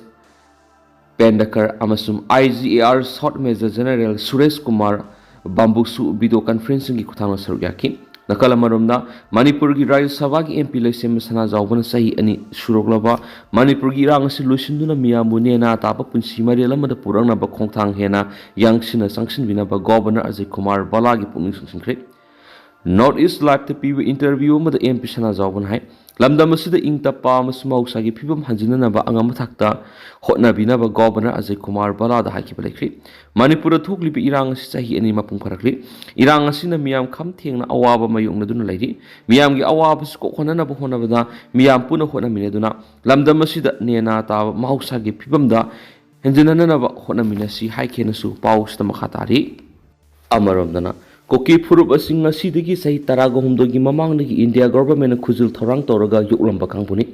ꯄꯦꯟꯗꯀꯔ ꯑꯃꯁꯨꯡ I G A R South Major General Suresh Kumar ꯕꯥꯝꯕꯨꯁꯨ video conferencing ꯒꯤ ꯈꯨꯠꯊꯥꯡꯗ ꯁꯔꯨꯛ ꯌꯥꯈꯤ꯫ ꯅꯥꯀꯜ ꯑꯃꯔꯣꯝꯗ, ꯃꯅꯤꯄꯨꯔꯒꯤ ꯔꯥꯖ꯭ꯌ ꯁꯚꯥꯒꯤ M P ꯂꯩꯁꯦꯝꯕ ꯁꯅꯥꯖꯥꯎꯕꯅ ꯆꯍꯤ ꯑꯅꯤ ꯁꯨꯔꯛꯂꯕ ꯃꯅꯤꯄꯨꯔꯒꯤ ꯏꯔꯥꯡ ꯑꯁꯤ ꯂꯣꯏꯁꯤꯟꯗꯨꯅ ꯃꯤꯌꯥꯝꯕꯨ ꯅꯦꯅꯥ ꯇꯥꯕ ꯄꯨꯟꯁꯤ ꯃꯔꯦꯜ ꯑꯃꯗ ꯄꯨꯔꯛꯅꯕ ꯈꯣꯡꯊꯥꯡ ꯍꯦꯟꯅ ꯌꯥꯡꯁꯤꯟꯅ ꯆꯪꯁꯤꯟꯕꯤꯅꯕ Governor ꯑꯖꯌ ꯀꯨꯃꯥꯔ ꯕꯂꯥꯒꯤ ꯄꯨꯛꯅꯤꯡ ꯆꯤꯡꯁꯤꯟꯈ꯭ꯔꯦ꯫ North East Live-ꯇ ꯄꯤꯕ interview ꯑꯃꯗ ꯑꯦꯝ ꯄꯤ ꯁꯅꯥꯖꯥꯎꯕꯅ ꯍꯥꯏ, ꯂꯝꯗꯝ ꯑꯁꯤꯗ ꯏꯪ ꯇꯞꯄ ꯑꯃꯁꯨꯡ ꯃꯍꯧꯁꯥꯒꯤ ꯐꯤꯕꯝ ꯍꯟꯖꯤꯟꯅꯅꯕ ꯑꯉꯝꯕ ꯊꯥꯛꯇ ꯍꯣꯠꯅꯕꯤꯅꯕ Governor ꯑꯖꯌ ꯀꯨꯃꯥꯔ ꯚꯜꯂꯥꯗ ꯍꯥꯏꯈꯤꯕ ꯂꯩꯈ꯭ꯔꯤ꯫ ꯃꯅꯤꯄꯨꯔꯗ ꯊꯣꯛꯂꯤꯕ ꯏꯔꯥꯡ ꯑꯁꯤ ꯆꯍꯤ ꯑꯅꯤ ꯃꯄꯨꯡ ꯐꯥꯔꯛꯂꯤ꯫ ꯏꯔꯥꯡ ꯑꯁꯤꯅ ꯃꯤꯌꯥꯝ ꯈꯝ ꯊꯦꯡꯅ ꯑꯋꯥꯕ ꯃꯥꯌꯣꯛꯅꯗꯨꯅ ꯂꯩꯔꯤ꯫ ꯃꯤꯌꯥꯝꯒꯤ ꯑꯋꯥꯕꯁꯤ ꯀꯣꯛꯍꯟꯅꯅꯕ ꯍꯣꯠꯅꯕꯗ ꯃꯤꯌꯥꯝ ꯄꯨꯟꯅ ꯍꯣꯠꯅꯃꯤꯟꯅꯗꯨꯅ ꯂꯝꯗꯝ ꯑꯁꯤꯗ ꯅꯦꯅꯥ ꯇꯥꯕ ꯃꯍꯧꯁꯥꯒꯤ ꯐꯤꯕꯝꯗ ꯍꯦꯟꯖꯤꯟꯍꯟꯅꯅꯕ ꯍꯣꯠꯅꯃꯤꯟꯅꯁꯤ ꯍꯥꯏꯈꯤꯅꯁꯨ ꯄꯥꯎꯁꯤꯗ ꯃꯈꯥ ꯇꯥꯔꯤ꯫ ꯑꯃꯔꯣꯝꯗꯅ, ꯀꯨꯀꯤ ꯐꯨꯔꯨꯞ ꯑꯁꯤ ꯉꯁꯤꯗꯒꯤ ꯆꯍꯤ ꯇꯔꯥꯒ ꯍꯨꯝꯗꯣꯏꯒꯤ ꯃꯃꯥꯡꯗꯒꯤ ꯏꯟꯗꯤꯌꯥ ꯒꯣꯚꯔꯟꯃꯦꯟꯠꯅ ꯈꯨꯖꯤꯜ ꯊꯧꯔꯥꯡ ꯇꯧꯔꯒ ꯌꯣꯛꯂꯝꯕ ꯀꯥꯡꯕꯨꯅꯤ꯫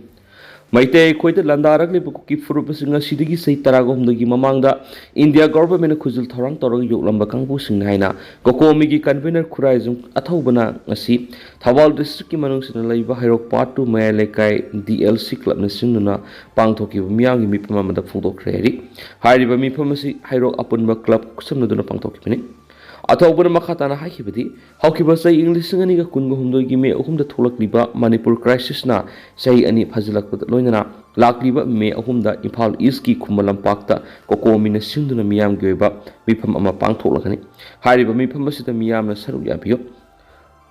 ꯃꯩꯇꯩ ꯑꯩꯈꯣꯏꯗ ꯂꯥꯟꯗꯥꯔꯛꯂꯤꯕ ꯀꯨꯀꯤ ꯐꯨꯔꯨꯞ ꯑꯁꯤ ꯉꯁꯤꯗꯒꯤ ꯆꯍꯤ ꯇꯔꯥꯒ ꯍꯨꯝꯗꯣꯏꯒꯤ ꯃꯃꯥꯡꯗ ꯏꯟꯗꯤꯌꯥ ꯒꯣꯚꯔꯟꯃꯦꯟꯠꯅ ꯈꯨꯖꯤꯜ ꯊꯧꯔꯥꯡ ꯇꯧꯔꯒ ꯌꯣꯛꯂꯝꯕ ꯀꯥꯡꯕꯨꯁꯤꯡꯅꯤ ꯍꯥꯏꯅ ꯀꯣꯀꯣꯃꯤꯒꯤ convener ꯈꯨꯔꯥꯏꯖꯝ ꯑꯊꯧꯕꯅ ꯉꯁꯤ ꯊꯧꯕꯥꯜ district-ꯀꯤ ꯃꯅꯨꯡ ꯆꯟꯅ ꯂꯩꯕ ꯍꯩꯔꯣꯛ part two ꯃꯌꯥꯏ ꯂꯩꯀꯥꯏ D L C club-ꯅ ꯁꯤꯟꯗꯨꯅ ꯄꯥꯡꯊꯣꯛꯈꯤꯕ ꯃꯤꯌꯥꯝꯒꯤ ꯃꯤꯐꯝ ꯑꯃꯗ ꯐꯣꯡꯗꯣꯛꯈ꯭ꯔꯦ ꯍꯥꯏꯔꯤ꯫ ꯍꯥꯏꯔꯤꯕ ꯃꯤꯐꯝ ꯑꯁꯤ ꯍꯩꯔꯣꯛ ꯑꯄꯨꯟꯕ club ꯈꯨꯠꯁꯝꯅꯗꯨꯅ ꯄꯥꯡꯊꯣꯛꯈꯤꯕꯅꯤ꯫ ꯑꯊꯧꯕꯅ ꯃꯈꯥ ꯇꯥꯅ ꯍꯥꯏꯈꯤꯕꯗꯤ, ꯍꯧꯈꯤꯕ ꯆꯍꯤ ꯏꯪ ꯂꯤꯁꯤꯡ ꯑꯅꯤꯒ ꯀꯨꯟꯒ ꯍꯨꯝꯗꯣꯏꯒꯤ ꯃꯦ ꯑꯍꯨꯝꯗ ꯊꯣꯛꯂꯛꯂꯤꯕ ꯃꯅꯤꯄꯨꯔ crisis-ꯅ ꯆꯍꯤ ꯑꯅꯤ ꯐꯥꯖꯤꯜꯂꯛꯄꯗ ꯂꯣꯏꯅꯅ ꯂꯥꯛꯂꯤꯕ ꯃꯦ ꯑꯍꯨꯝꯗ ꯏꯝꯐꯥꯜ East-ꯀꯤ ꯈꯨꯃꯟ ꯂꯝꯄꯥꯛꯇ ꯀꯣꯀꯣꯃꯤꯅ ꯁꯤꯟꯗꯨꯅ ꯃꯤꯌꯥꯝꯒꯤ ꯑꯣꯏꯕ ꯃꯤꯐꯝ ꯑꯃ ꯄꯥꯡꯊꯣꯛꯂꯒꯅꯤ꯫ ꯍꯥꯏꯔꯤꯕ ꯃꯤꯐꯝ ꯑꯁꯤꯗ ꯃꯤꯌꯥꯝꯅ ꯁꯔꯨꯛ ꯌꯥꯕꯤꯌꯨ꯫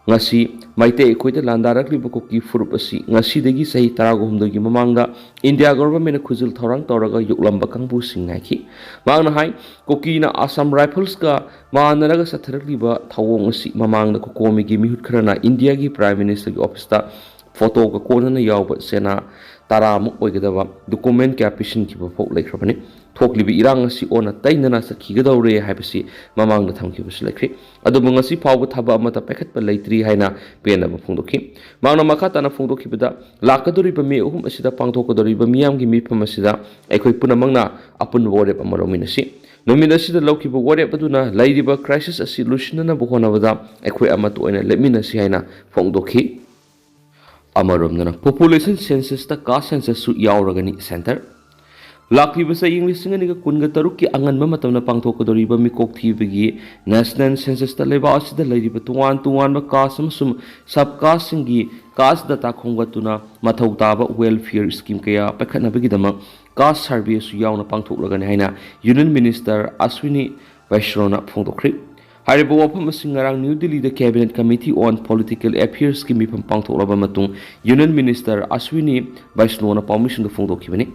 ꯉꯁꯤ ꯃꯩꯇꯩ ꯑꯩꯈꯣꯏꯗ ꯂꯥꯟꯗꯥꯔꯛꯂꯤꯕ ꯀꯨꯀꯤ ꯐꯨꯔꯨꯞ ꯑꯁꯤ ꯉꯁꯤꯗꯒꯤ ꯆꯍꯤ ꯇꯔꯥꯒ ꯍꯨꯝꯗꯣꯏꯒꯤ ꯃꯃꯥꯡꯗ ꯏꯟꯗꯤꯌꯥ ꯒꯣꯚꯔꯟꯃꯦꯟꯠꯅ ꯈꯨꯖꯤꯜ ꯊꯧꯔꯥꯡ ꯇꯧꯔꯒ ꯌꯣꯛꯂꯝꯕ ꯀꯥꯡꯕꯨꯁꯤꯡ ꯍꯥꯏꯈꯤ꯫ ꯃꯍꯥꯛꯅ ꯍꯥꯏ, ꯀꯨꯀꯤꯅ Assam Rifles-ꯀ ꯃꯥꯟꯅꯔꯒ ꯆꯠꯊꯔꯛꯂꯤꯕ ꯊꯧꯑꯣꯡ ꯑꯁꯤ ꯃꯃꯥꯡꯗ ꯀꯣꯀꯣꯃꯤꯒꯤ ꯃꯤꯍꯨꯠ ꯈꯔꯅ ꯏꯟꯗꯤꯌꯥꯒꯤ Prime Minister-ꯒꯤ office-ꯇ photo-ꯒ ꯀꯣꯟꯅꯅ ꯌꯥꯎꯕ ꯆꯦꯅꯥ ꯇꯔꯥꯃꯨꯛ ꯑꯣꯏꯒꯗꯕ document ꯀꯌꯥ ꯄꯤꯁꯤꯟꯈꯤꯕ ꯐꯥꯎ ꯂꯩꯈ꯭ꯔꯕꯅꯤ꯫ ꯊꯣꯛꯂꯤꯕ ꯏꯔꯥꯡ ꯑꯁꯤ ꯑꯣꯟꯅ ꯇꯩꯅꯅ ꯆꯠꯈꯤꯒꯗꯧꯔꯦ ꯍꯥꯏꯕꯁꯤ ꯃꯃꯥꯡꯗ ꯊꯝꯈꯤꯕꯁꯨ ꯂꯩꯈ꯭ꯔꯦ꯫ ꯑꯗꯨꯕꯨ ꯉꯁꯤ ꯐꯥꯎꯕ ꯊꯕꯛ ꯑꯃꯠꯇ ꯄꯥꯏꯈꯠꯄ ꯂꯩꯇ꯭ꯔꯤ ꯍꯥꯏꯅ ꯄꯦꯟꯗꯕ ꯐꯣꯡꯗꯣꯛꯈꯤ꯫ ꯃꯍꯥꯛꯅ ꯃꯈꯥ ꯇꯥꯅ ꯐꯣꯡꯗꯣꯛꯈꯤꯕꯗ, ꯂꯥꯛꯀꯗꯧꯔꯤꯕ ꯃꯦ ꯑꯍꯨꯝ ꯑꯁꯤꯗ ꯄꯥꯡꯊꯣꯛꯀꯗꯧꯔꯤꯕ ꯃꯤꯌꯥꯝꯒꯤ ꯃꯤꯐꯝ ꯑꯁꯤꯗ ꯑꯩꯈꯣꯏ ꯄꯨꯝꯅꯃꯛꯅ ꯑꯄꯨꯟꯕ ꯋꯥꯔꯦꯞ ꯑꯃ ꯂꯧꯃꯤꯟꯅꯁꯤ꯫ ꯅꯨꯃꯤꯠ ꯑꯁꯤꯗ ꯂꯧꯈꯤꯕ ꯋꯥꯔꯦꯞ ꯑꯗꯨꯅ ꯂꯩꯔꯤꯕ crisis ꯑꯁꯤ ꯂꯣꯏꯁꯤꯟꯅꯅꯕ ꯍꯣꯠꯅꯕꯗ ꯑꯩꯈꯣꯏ ꯑꯃꯠꯇ ꯑꯣꯏꯅ ꯂꯦꯞꯃꯤꯟꯅꯁꯤ ꯍꯥꯏꯅ ꯐꯣꯡꯗꯣꯛꯈꯤ꯫ ꯑꯃꯔꯣꯝꯗꯅ, population census-ꯇ caste census-ꯁꯨ ꯌꯥꯎꯔꯒꯅꯤ centre꯫ ꯂꯥꯛꯂꯤꯕ ꯆꯍꯤ ꯂꯤꯁꯤꯡ ꯑꯅꯤꯒ ꯀꯨꯟꯒ ꯇꯔꯨꯛꯀꯤ ꯑꯉꯟꯕ ꯃꯇꯝꯗ ꯄꯥꯡꯊꯣꯛꯀꯗꯧꯔꯤꯕ ꯃꯤꯀꯣꯛ ꯊꯤꯕꯒꯤ national census-ꯇ ꯂꯩꯕꯥꯛ ꯑꯁꯤꯗ ꯂꯩꯔꯤꯕ ꯇꯣꯉꯥꯟ ꯇꯣꯉꯥꯟꯕ caste ꯑꯃꯁꯨꯡ sub caste-ꯁꯤꯡꯒꯤ caste data ꯈꯣꯝꯒꯠꯇꯨꯅ ꯃꯊꯧ ꯇꯥꯕ welfare scheme ꯀꯌꯥ ꯄꯥꯏꯈꯠꯅꯕꯒꯤꯗꯃꯛ caste survey-ꯁꯨ ꯌꯥꯎꯅ ꯄꯥꯡꯊꯣꯛꯂꯒꯅꯤ ꯍꯥꯏꯅ Union Minister Ashwini Vaishnaw-ꯅ ꯐꯣꯡꯗꯣꯛꯈ꯭ꯔꯦ꯫ ꯍꯥꯏꯔꯤꯕ ꯋꯥꯐꯝ ꯑꯁꯤ ꯉꯔꯥꯡ ꯅ꯭ꯌꯨ ꯗꯤꯜꯂꯤꯗ Cabinet Committee on Political Affairsꯀꯤ ꯃꯤꯐꯝ ꯄꯥꯡꯊꯣꯛꯂꯕ ꯃꯇꯨꯡ Union Minister Ashwini Vaishnow-ꯅ ꯄꯥꯎꯃꯤꯁꯤꯡꯗ ꯐꯣꯡꯗꯣꯛꯈꯤꯕꯅꯤ꯫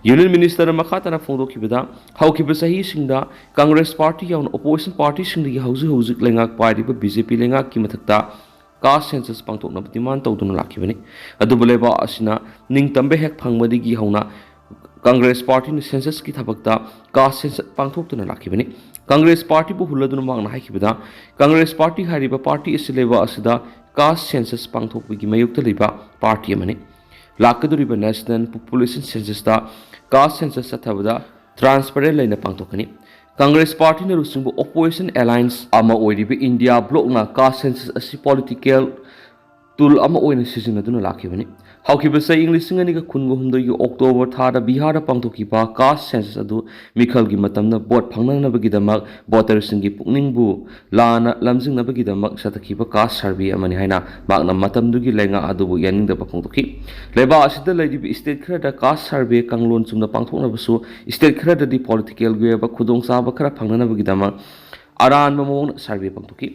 Union Minister-ꯅ ꯃꯈꯥ ꯇꯥꯅ ꯐꯣꯡꯗꯣꯛꯈꯤꯕꯗ, ꯍꯧꯈꯤꯕ ꯆꯍꯤꯁꯤꯡꯗ Congress Party ꯌꯥꯎꯅ opposition partyꯁꯤꯡꯗꯒꯤ ꯍꯧꯖꯤꯛ ꯍꯧꯖꯤꯛ ꯂꯩꯉꯥꯛ ꯄꯥꯏꯔꯤꯕ BJP ꯂꯩꯉꯥꯛꯀꯤ ꯃꯊꯛꯇ caste census ꯄꯥꯡꯊꯣꯛꯅꯕ demand ꯇꯧꯗꯨꯅ ꯂꯥꯛꯈꯤꯕꯅꯤ꯫ ꯑꯗꯨꯕꯨ ꯂꯩꯕꯥꯛ ꯑꯁꯤꯅ ꯅꯤꯡꯇꯝꯕ ꯍꯦꯛ ꯐꯪꯕꯗꯒꯤ ꯍꯧꯅ Congress Partyꯅ censusꯀꯤ ꯊꯕꯛꯇ caste census ꯄꯥꯡꯊꯣꯛꯇꯨꯅ ꯂꯥꯛꯈꯤꯕꯅꯤ꯫ Congress Partyꯕꯨ ꯍꯨꯜꯂꯗꯨꯅ ꯃꯍꯥꯛꯅ ꯍꯥꯏꯈꯤꯕꯗ, Congress Party ꯍꯥꯏꯔꯤꯕ party ꯑꯁꯤ ꯂꯩꯕꯥꯛ ꯑꯁꯤꯗ caste census ꯄꯥꯡꯊꯣꯛꯄꯒꯤ ꯃꯥꯌꯣꯛꯇ ꯂꯩꯕ party ꯑꯃꯅꯤ꯫ ꯂꯥꯛꯀꯗꯧꯔꯤꯕ National Population Censusꯇ caste census ꯆꯠꯊꯕꯗ transparent ꯂꯩꯅ ꯄꯥꯡꯊꯣꯛꯀꯅꯤ꯫ Congress Partyꯅ ꯂꯨꯆꯤꯡꯕ opposition alliance ꯑꯃ ꯑꯣꯏꯔꯤꯕ India Blocꯅ caste census ꯑꯁꯤ political tool ꯑꯃ ꯑꯣꯏꯅ ꯁꯤꯖꯤꯟꯅꯗꯨꯅ ꯂꯥꯛꯈꯤꯕꯅꯤ꯫ ꯍꯧꯈꯤꯕ ꯆꯍꯤ ꯂꯤꯁꯤꯡ ꯑꯅꯤꯒ ꯀꯨꯟꯒ ꯍꯨꯝꯗꯣꯏꯒꯤ October ꯊꯥꯗ ꯕꯤꯍꯥꯔꯗ ꯄꯥꯡꯊꯣꯛꯈꯤꯕ caste census ꯑꯗꯨ ꯃꯤꯈꯜꯒꯤ ꯃꯇꯝꯗ vote ꯐꯪꯅꯅꯕꯒꯤꯗꯃꯛ voterꯁꯤꯡꯒꯤ ꯄꯨꯛꯅꯤꯡꯕꯨ ꯂꯥꯟꯅ ꯂꯝꯖꯤꯡꯅꯕꯒꯤꯗꯃꯛ ꯆꯠꯊꯈꯤꯕ caste survey ꯑꯃꯅꯤ ꯍꯥꯏꯅ ꯃꯍꯥꯛꯅ ꯃꯇꯝꯗꯨꯒꯤ ꯂꯩꯉꯥꯛ ꯑꯗꯨꯕꯨ ꯌꯥꯅꯤꯡꯗꯕ ꯐꯣꯡꯗꯣꯛꯈꯤ꯫ ꯂꯩꯕꯥꯛ ꯑꯁꯤꯗ ꯂꯩꯔꯤꯕ state ꯈꯔꯗ caste survey ꯀꯥꯡꯂꯣꯟ ꯆꯨꯝꯅ ꯄꯥꯡꯊꯣꯛꯅꯕꯁꯨ, state ꯈꯔꯗꯗꯤ politicalꯒꯤ ꯑꯣꯏꯕ ꯈꯨꯗꯣꯡꯆꯥꯕ ꯈꯔ ꯐꯪꯅꯅꯕꯒꯤꯗꯃꯛ ꯑꯔꯥꯟꯕ ꯃꯑꯣꯡꯗ survey ꯄꯥꯡꯊꯣꯛꯈꯤ꯫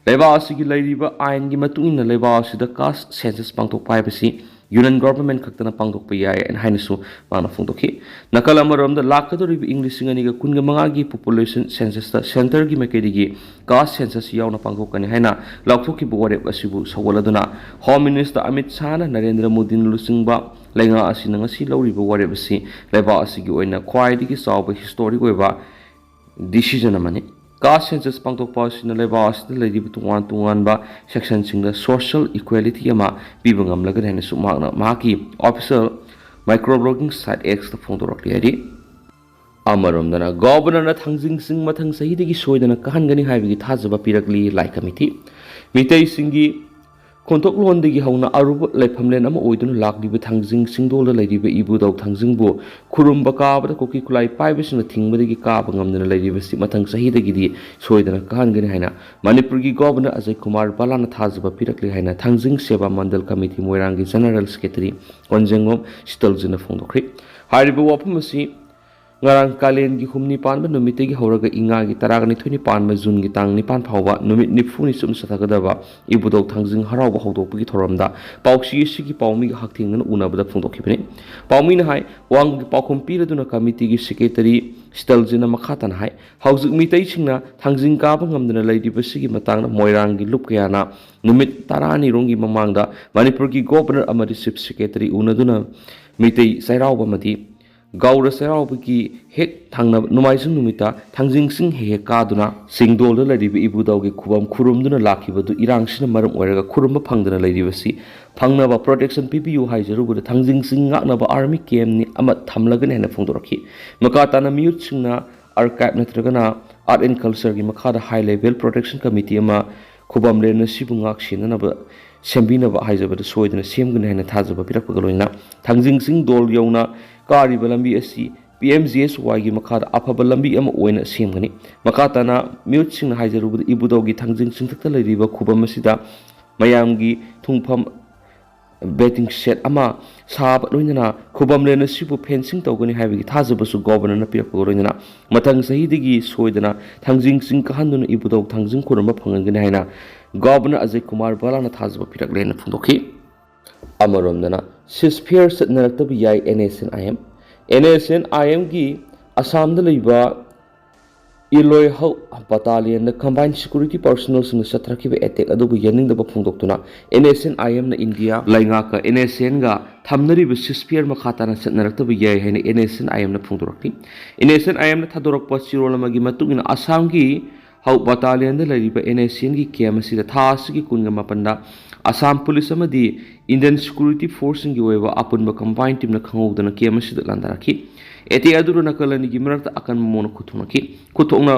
ꯂꯩꯕꯥꯛ ꯑꯁꯤꯒꯤ ꯂꯩꯔꯤꯕ ꯑꯥꯏꯟꯒꯤ ꯃꯇꯨꯡ ꯏꯟꯅ ꯂꯩꯕꯥꯛ ꯑꯁꯤꯗ caste census ꯄꯥꯡꯊꯣꯛꯄ ꯍꯥꯏꯕꯁꯤ Union Government ꯈꯛꯇꯅ ꯄꯥꯡꯊꯣꯛꯄ ꯌꯥꯏ ꯍꯥꯏꯅꯁꯨ ꯃꯥꯅ ꯐꯣꯡꯗꯣꯛꯈꯤ꯫ ꯅꯥꯀꯜ ꯑꯃꯔꯣꯝꯗ, ꯂꯥꯛꯀꯗꯧꯔꯤꯕ ꯏꯪ ꯂꯤꯁꯤꯡ ꯑꯅꯤꯒ ꯀꯨꯟꯒ ꯃꯉꯥꯒꯤ population censusꯇ centreꯒꯤ ꯃꯥꯏꯀꯩꯗꯒꯤ caste census ꯌꯥꯎꯅ ꯄꯥꯡꯊꯣꯛꯀꯅꯤ ꯍꯥꯏꯅ ꯂꯥꯎꯊꯣꯛꯈꯤꯕ ꯋꯥꯔꯦꯞ ꯑꯁꯤꯕꯨ ꯁꯧꯒꯠꯂꯗꯨꯅ Home Minister ꯑꯃꯤꯠ ꯁꯥꯍꯅ ꯅꯔꯦꯟꯗ꯭ꯔ ꯃꯣꯗꯤꯅ ꯂꯨꯆꯤꯡꯕ ꯂꯩꯉꯥꯛ ꯑꯁꯤꯅ ꯉꯁꯤ ꯂꯧꯔꯤꯕ ꯋꯥꯔꯦꯞ ꯑꯁꯤ ꯂꯩꯕꯥꯛ ꯑꯁꯤꯒꯤ ꯑꯣꯏꯅ ꯈ꯭ꯋꯥꯏꯗꯒꯤ ꯆꯥꯎꯕ historic ꯑꯣꯏꯕ decision ꯑꯃꯅꯤ꯫ Caste census ꯄꯥꯡꯊꯣꯛꯄ ꯑꯁꯤꯅ ꯂꯩꯕꯥꯛ ꯑꯁꯤꯗ ꯂꯩꯔꯤꯕ ꯇꯣꯉꯥꯟ ꯇꯣꯉꯥꯟꯕ sectionꯁꯤꯡꯗ social equality ꯑꯃ ꯄꯤꯕ ꯉꯝꯂꯒꯅꯤ ꯍꯥꯏꯅꯁꯨ ꯃꯍꯥꯛꯅ ꯃꯍꯥꯛꯀꯤ official microblogging site Xꯇ ꯐꯣꯡꯗꯣꯔꯛꯂꯤ ꯍꯥꯏꯔꯤ꯫ ꯑꯃꯔꯣꯝꯗꯅ, Governorꯅ ꯊꯥꯡꯖꯤꯡ ꯆꯤꯡ ꯃꯊꯪ ꯆꯍꯤꯗꯒꯤ ꯁꯣꯏꯗꯅ ꯀꯥꯍꯟꯒꯅꯤ ꯍꯥꯏꯕꯒꯤ ꯊꯥꯖꯕ ꯄꯤꯔꯛꯂꯤ ꯂꯥꯏ ꯀꯃꯤꯇꯤ꯫ ꯃꯤꯇꯩꯁꯤꯡꯒꯤ ꯈꯣꯟꯊꯣꯛꯂꯣꯟꯗꯒꯤ ꯍꯧꯅ ꯑꯔꯨꯕ ꯂꯥꯏꯐꯝꯂꯦꯟ ꯑꯃ ꯑꯣꯏꯗꯨꯅ ꯂꯥꯛꯂꯤꯕ ꯊꯥꯡꯖꯤꯡ ꯆꯤꯡꯗꯣꯜꯗ ꯂꯩꯔꯤꯕ ꯏꯕꯨꯙꯧ ꯊꯥꯡꯖꯤꯡꯕꯨ ꯈꯨꯔꯨꯝꯕ ꯀꯥꯕꯗ ꯀꯨꯀꯤ ꯈꯨꯠꯂꯥꯏ ꯄꯥꯏꯕꯁꯤꯡꯅ ꯊꯤꯡꯕꯗꯒꯤ ꯀꯥꯕ ꯉꯝꯗꯅ ꯂꯩꯔꯤꯕꯁꯤ ꯃꯊꯪ ꯆꯍꯤꯗꯒꯤꯗꯤ ꯁꯣꯏꯗꯅ ꯀꯥꯍꯟꯒꯅꯤ ꯍꯥꯏꯅ ꯃꯅꯤꯄꯨꯔꯒꯤ Governor ꯑꯖꯌ ꯀꯨꯃꯥꯔ ꯚꯜꯂꯥꯅ ꯊꯥꯖꯕ ꯄꯤꯔꯛꯂꯤ ꯍꯥꯏꯅ ꯊꯥꯡꯖꯤꯡ ꯁꯦꯕꯥ ꯃꯟꯗꯜ ꯀꯃꯤꯇꯤ ꯃꯣꯏꯔꯥꯡꯒꯤ General Secretary ꯀꯣꯟꯖꯦꯡꯕꯝ ꯁꯤꯇꯜꯖꯤꯅ ꯐꯣꯡꯗꯣꯛꯈ꯭ꯔꯦ꯫ ꯍꯥꯏꯔꯤꯕ ꯋꯥꯐꯝ ꯑꯁꯤ ꯉꯔꯥꯡ ꯀꯥꯂꯦꯟꯒꯤ ꯍꯨꯝꯅꯤ ꯄꯥꯟꯕ ꯅꯨꯃꯤꯠꯇꯒꯤ ꯍꯧꯔꯒ ꯏꯉꯥꯒꯤ ꯇꯔꯥꯒ ꯅꯤꯊꯣꯏꯅꯤ ꯄꯥꯟꯕ ꯖꯨꯟꯒꯤ ꯇꯥꯡ ꯅꯤꯄꯥꯟ ꯐꯥꯎꯕ ꯅꯨꯃꯤꯠ ꯅꯤꯐꯨꯅꯤ ꯆꯨꯞꯅ ꯆꯠꯊꯒꯗꯕ ꯏꯕꯨꯙꯧ ꯊꯥꯡꯖꯤꯡ ꯍꯔꯥꯎꯕ ꯍꯧꯗꯣꯛꯄꯒꯤ ꯊꯧꯔꯝꯗ ꯄꯥꯎꯆꯦ ꯑꯁꯤꯒꯤ ꯄꯥꯎꯃꯤꯒ ꯍꯛꯊꯦꯡꯅꯅ ꯎꯅꯕꯗ ꯐꯣꯡꯗꯣꯛꯈꯤꯕꯅꯤ꯫ ꯄꯥꯎꯃꯤꯅ ꯍꯥꯏ, ꯋꯥꯡꯃꯒꯤ ꯄꯥꯎꯈꯨꯝ ꯄꯤꯔꯗꯨꯅ ꯀꯃꯤꯇꯤꯒꯤ ꯁꯦꯀ꯭ꯔꯦꯇꯔꯤ ꯁꯤꯇꯜꯖꯤꯅ ꯃꯈꯥ ꯇꯥꯅ ꯍꯥꯏ, ꯍꯧꯖꯤꯛ ꯃꯤꯇꯩꯁꯤꯡꯅ ꯊꯥꯡꯖꯤꯡ ꯀꯥꯕ ꯉꯝꯗꯅ ꯂꯩꯔꯤꯕꯁꯤꯒꯤ ꯃꯇꯥꯡꯗ ꯃꯣꯏꯔꯥꯡꯒꯤ ꯂꯨꯞ ꯀꯌꯥꯅ ꯅꯨꯃꯤꯠ ꯇꯔꯥꯅꯤꯔꯣꯝꯒꯤ ꯃꯃꯥꯡꯗ ꯃꯅꯤꯄꯨꯔꯒꯤ ꯒꯣꯕꯔꯅꯔ ꯑꯃꯗꯤ ꯆꯤꯐ ꯁꯦꯀ꯭ꯔꯦꯇꯔꯤ ꯎꯅꯗꯨꯅ ꯃꯤꯇꯩ ꯆꯩꯔꯥꯎꯕ ꯑꯃꯗꯤ ꯒꯧꯔ ꯆꯩꯔꯥꯎꯕꯒꯤ ꯍꯦꯛ ꯊꯪꯅꯕ ꯅꯣꯡꯃꯥꯏꯖꯤꯡ ꯅꯨꯃꯤꯠꯇ ꯊꯥꯡꯖꯤꯡ ꯆꯤꯡ ꯍꯦꯛ ꯍꯦꯛ ꯀꯥꯗꯨꯅ ꯆꯤꯡꯗꯣꯜꯗ ꯂꯩꯔꯤꯕ ꯏꯕꯨꯙꯧꯒꯤ ꯈꯨꯕꯝ ꯈꯨꯔꯨꯝꯗꯨꯅ ꯂꯥꯛꯈꯤꯕꯗꯨ ꯏꯔꯥꯡꯁꯤꯅ ꯃꯔꯝ ꯑꯣꯏꯔꯒ ꯈꯨꯔꯨꯝꯕ ꯐꯪꯗꯅ ꯂꯩꯔꯤꯕꯁꯤ ꯐꯪꯅꯕ protection ꯄꯤꯕꯤꯌꯨ ꯍꯥꯏꯖꯔꯨꯕꯗ ꯊꯥꯡꯖꯤꯡ ꯆꯤꯡ ꯉꯥꯛꯅꯕ army camp ꯅꯤ ꯑꯃ ꯊꯝꯂꯒꯅꯤ ꯍꯥꯏꯅ ꯐꯣꯡꯗꯣꯔꯛꯈꯤ꯫ ꯃꯈꯥ ꯇꯥꯅ ꯃꯤꯑꯣꯠꯁꯤꯡꯅ archive ꯅꯠꯇ꯭ꯔꯒꯅ Art and Culture ꯒꯤ ꯃꯈꯥꯗ high level protection committee ꯑꯃ ꯈꯨꯕꯝ ꯂꯦꯟ ꯑꯁꯤꯕꯨ ꯉꯥꯛ ꯁꯦꯟꯅꯅꯕ ꯁꯦꯝꯕꯤꯅꯕ ꯍꯥꯏꯖꯕꯗ ꯁꯣꯏꯗꯅ ꯁꯦꯝꯒꯅꯤ ꯍꯥꯏꯅ ꯊꯥꯖꯕ ꯄꯤꯔꯛꯄꯒ ꯂꯣꯏꯅꯅ ꯊꯥꯡꯖꯤꯡ ꯆꯤꯡ ꯗꯣꯜ ꯌꯧꯅ ꯀꯥꯔꯤꯕ ꯂꯝꯕꯤ ꯑꯁꯤ P M G S Y ꯒꯤ ꯃꯈꯥꯗ ꯑꯐꯕ ꯂꯝꯕꯤ ꯑꯃ ꯑꯣꯏꯅ ꯁꯦꯝꯒꯅꯤ꯫ ꯃꯈꯥ ꯇꯥꯅ ꯃꯤꯑꯣꯠꯁꯤꯡꯅ ꯍꯥꯏꯖꯔꯨꯕꯗ ꯏꯕꯨꯙꯧꯒꯤ ꯊꯥꯡꯖꯤꯡ ꯆꯤꯡꯊꯛꯇ ꯂꯩꯔꯤꯕ ꯈꯨꯕꯝ ꯑꯁꯤꯗ ꯃꯌꯥꯝꯒꯤ ꯊꯨꯡꯐꯝ bathing shed ꯑꯃ ꯁꯥꯕ ꯂꯣꯏꯅꯅ ꯈꯨꯕꯝ ꯂꯦꯟ ꯑꯁꯤꯕꯨ fencing ꯇꯧꯒꯅꯤ ꯍꯥꯏꯕꯒꯤ ꯊꯥꯖꯕꯁꯨ ꯒꯣꯕꯔꯅꯔꯅ ꯄꯤꯔꯛꯄꯒ ꯂꯣꯏꯅꯅ ꯃꯊꯪ ꯆꯍꯤꯗꯒꯤ ꯁꯣꯏꯗꯅ ꯊꯥꯡꯖꯤꯡ ꯆꯤꯡ ꯀꯥꯍꯟꯗꯨꯅ ꯏꯕꯨꯙꯧ ꯊꯥꯡꯖꯤꯡ ꯈꯨꯔꯨꯝꯕ ꯐꯪꯍꯟꯒꯅꯤ ꯍꯥꯏꯅ ꯒꯣꯕꯔꯅꯔ ꯑꯖꯌ ꯀꯨꯃꯥꯔ ꯚꯜꯂꯥꯅ ꯊꯥꯖꯕ ꯄꯤꯔꯛꯂꯦꯅ ꯐꯣꯡꯗꯣꯛꯈꯤ꯫ ꯑꯃꯔꯣꯝꯗꯅ ceasefire ꯆꯠꯅꯔꯛꯇꯕ ꯌꯥꯏ N S N I M꯫ N S N I M ꯒꯤ ꯑꯁꯥꯝꯗ ꯂꯩꯕ ꯏꯂꯣꯏ ꯍꯧ battalionꯗ combined security personnelꯁꯤꯡꯅ ꯆꯠꯊꯔꯛꯈꯤꯕ attack ꯑꯗꯨꯕꯨ ꯌꯥꯅꯤꯡꯗꯕ ꯐꯣꯡꯗꯣꯛꯇꯨꯅ N S N I M ꯅ ꯏꯟꯗꯤꯌꯥ ꯂꯩꯉꯥꯛꯀ N S N ꯒ ꯊꯝꯅꯔꯤꯕ ceasefire ꯃꯈꯥ ꯇꯥꯅ ꯆꯠꯅꯔꯛꯇꯕ ꯌꯥꯏ ꯍꯥꯏꯅ N S N I M ꯅ ꯐꯣꯡꯗꯣꯔꯛꯂꯤ꯫ N S N I M ꯅ ꯊꯥꯗꯣꯔꯛꯄ ꯆꯦꯔꯣꯜ ꯑꯃꯒꯤ ꯃꯇꯨꯡ ꯏꯟꯅ ꯑꯁꯥꯝꯒꯤ ꯍꯧ battalionꯗ ꯂꯩꯔꯤꯕ N S N ꯒꯤ camp ꯑꯁꯤꯗ ꯊꯥ ꯑꯁꯤꯒꯤ ꯀꯨꯟꯒ ꯃꯥꯄꯟꯗ ꯑꯁꯥꯝ ꯄꯨꯂꯤꯁ ꯑꯃꯗꯤ Indian security forceꯁꯤꯡꯒꯤ ꯑꯣꯏꯕ ꯑꯄꯨꯟꯕ combined teamꯅ ꯈꯪꯍꯧꯗꯅ camp ꯑꯁꯤꯗ ꯂꯥꯟꯗꯥꯔꯛꯈꯤ꯫ Attack ꯑꯗꯨꯗ ꯅꯥꯀꯜ ꯑꯅꯤꯒꯤ ꯃꯔꯛꯇ ꯑꯀꯟꯕ ꯃꯑꯣꯡꯗ ꯈꯨꯠ ꯊꯣꯛꯅꯈꯤ꯫ ꯈꯨꯠ ꯊꯣꯛꯅ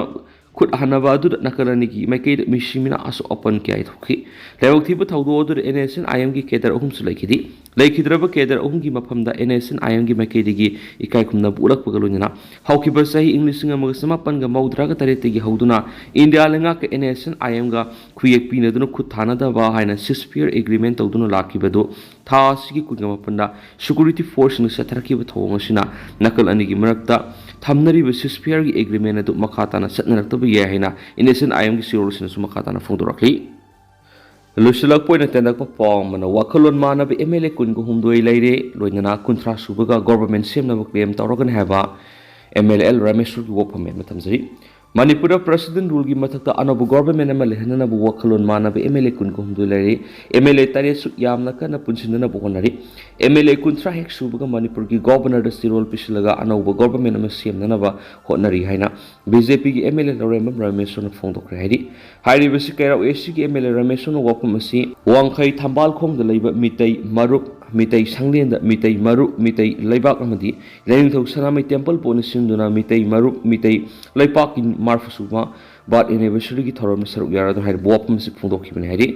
ꯈꯨꯠ ꯍꯟꯅꯕ ꯑꯗꯨꯗ ꯅꯥꯀꯜ ꯑꯅꯤꯒꯤ ꯃꯥꯏꯀꯩꯗ ꯃꯤꯁꯤ ꯃꯤꯅꯥ ꯑꯁꯣꯛ ꯑꯄꯟ ꯀꯌꯥ ꯊꯣꯛꯈꯤ꯫ ꯂꯥꯏꯕꯛ ꯊꯤꯕ ꯊꯧꯗꯣꯛ ꯑꯗꯨꯗ N S N I M ꯒꯤ cadre ꯑꯍꯨꯝꯁꯨ ꯂꯩꯈꯤꯗꯦ꯫ ꯂꯩꯈꯤꯗ꯭ꯔꯕ cadre ꯑꯍꯨꯝꯒꯤ ꯃꯐꯝꯗ N S N I M ꯒꯤ ꯃꯥꯏꯀꯩꯗꯒꯤ ꯏꯀꯥꯏ ꯈꯨꯝꯅꯕ ꯎꯠꯂꯛꯄꯒ ꯂꯣꯏꯅꯅ ꯍꯧꯈꯤꯕ ꯆꯍꯤ ꯏꯪ ꯂꯤꯁꯤꯡ ꯑꯃꯒ ꯆꯃꯥꯄꯟꯒ ꯃꯧꯗ꯭ꯔꯥꯒ ꯇꯔꯦꯠꯇꯒꯤ ꯍꯧꯗꯨꯅ India ꯂꯩꯉꯥꯛꯀ N S N I M ꯒ ꯈꯨꯌꯦꯛ ꯄꯤꯅꯗꯨꯅ ꯈꯨꯠ ꯊꯥꯅꯗꯕ ꯍꯥꯏꯅ ceasefire agreement ꯇꯧꯗꯨꯅ ꯂꯥꯛꯈꯤꯕꯗꯨ ꯊꯥ ꯑꯁꯤꯒꯤ ꯀꯨꯟꯒ ꯃꯥꯄꯟꯗ security forceꯁꯤꯡꯅ ꯆꯠꯊꯔꯛꯈꯤꯕ ꯊꯧꯑꯣꯡ ꯑꯁꯤꯅ ꯅꯥꯀꯜ ꯑꯅꯤꯒꯤ ꯃꯔꯛꯇ ꯊꯝꯅꯔꯤꯕ ceasefire-ꯒꯤ agreement ꯑꯗꯨ ꯃꯈꯥ ꯇꯥꯅ ꯆꯠꯅꯔꯛꯇꯕ ꯌꯥꯏ ꯍꯥꯏꯅ N S N I M-ꯒꯤ C E O-ꯁꯤꯡꯅꯁꯨ ꯃꯈꯥ ꯇꯥꯅ ꯐꯣꯡꯗꯣꯔꯛꯂꯤ꯫ ꯂꯣꯏꯁꯤꯜꯂꯛꯄ ꯑꯣꯏꯅ ꯇꯦꯟꯗꯛꯄ ꯄꯥꯎ ꯑꯃꯅ, ꯋꯥꯈꯜꯂꯣꯟ ꯃꯥꯟꯅꯕ M L A ꯀꯨꯟꯒ ꯍꯨꯝꯗꯣꯏ ꯂꯩꯔꯦ, ꯂꯣꯏꯅꯅ ꯀꯨꯟꯊ꯭ꯔꯥ ꯁꯨꯕꯒ government ꯁꯦꯝꯅꯕ claim ꯇꯧꯔꯒꯅꯤ ꯍꯥꯏꯕ M L A L ꯔꯥꯃꯦꯁꯣꯔꯒꯤ ꯋꯥꯐꯝ ꯑꯃ ꯊꯝꯖꯔꯤ꯫ ꯃꯅꯤꯄꯨꯔꯗ president rule-ꯒꯤ ꯃꯊꯛꯇ ꯑꯅꯧꯕ government ꯑꯃ ꯂꯩꯍꯟꯅꯅꯕ ꯋꯥꯈꯜꯂꯣꯟ ꯃꯥꯟꯅꯕ M L A ꯀꯨꯟꯒ ꯍꯨꯝꯗꯣꯏ ꯂꯩꯔꯤ꯫ M L A ꯇꯔꯦꯠꯁꯨ ꯌꯥꯝꯅ ꯀꯟꯅ ꯄꯨꯟꯁꯤꯟꯅꯅꯕ ꯍꯣꯠꯅꯔꯤ꯫ M L A ꯀꯨꯟꯊ꯭ꯔꯥ ꯍꯦꯛ ꯁꯨꯕꯒ ꯃꯅꯤꯄꯨꯔꯒꯤ governor-ꯗ ꯆꯦꯔꯣꯜ ꯄꯤꯁꯤꯜꯂꯒ ꯑꯅꯧꯕ government ꯑꯃ ꯁꯦꯝꯅꯅꯕ ꯍꯣꯠꯅꯔꯤ ꯍꯥꯏꯅ B J P-ꯒꯤ M L A ꯂꯧꯔꯦꯝꯕꯝ ꯔꯥꯃꯦꯁꯣꯔꯅ ꯐꯣꯡꯗꯣꯛꯈ꯭ꯔꯦ ꯍꯥꯏꯔꯤ꯫ ꯍꯥꯏꯔꯤꯕꯁꯤ ꯀꯩꯔꯥꯎ A C-ꯒꯤ M L A ꯔꯥꯃꯦꯁꯣꯔꯅ ꯋꯥꯐꯝ ꯑꯁꯤ ꯋꯥꯡꯈꯩ ꯊꯝꯕꯥꯜꯈꯣꯡꯗ ꯂꯩꯕ ꯃꯤꯇꯩ ꯃꯔꯨꯞ, ꯃꯤꯇꯩ ꯁꯪꯂꯦꯟꯗ ꯃꯤꯇꯩ ꯃꯔꯨꯞ, ꯃꯤꯇꯩ ꯂꯩꯕꯥꯛ ꯑꯃꯗꯤ ꯂꯥꯏꯅꯤꯡꯊꯧ ꯁꯅꯥꯃꯍꯤ temple ꯄꯨꯟꯅ ꯁꯤꯟꯗꯨꯅ ꯃꯤꯇꯩ ꯃꯔꯨꯞ, ꯃꯤꯇꯩ ꯂꯩꯄꯥꯛꯀꯤ ꯃꯔꯐꯨ ꯁꯨꯕ birth anniversary-ꯒꯤ ꯊꯧꯔꯝꯗ ꯁꯔꯨꯛ ꯌꯥꯔꯗꯨꯅ ꯍꯥꯏꯔꯤꯕ ꯋꯥꯐꯝ ꯑꯁꯤ ꯐꯣꯡꯗꯣꯛꯈꯤꯕꯅꯤ ꯍꯥꯏꯔꯤ꯫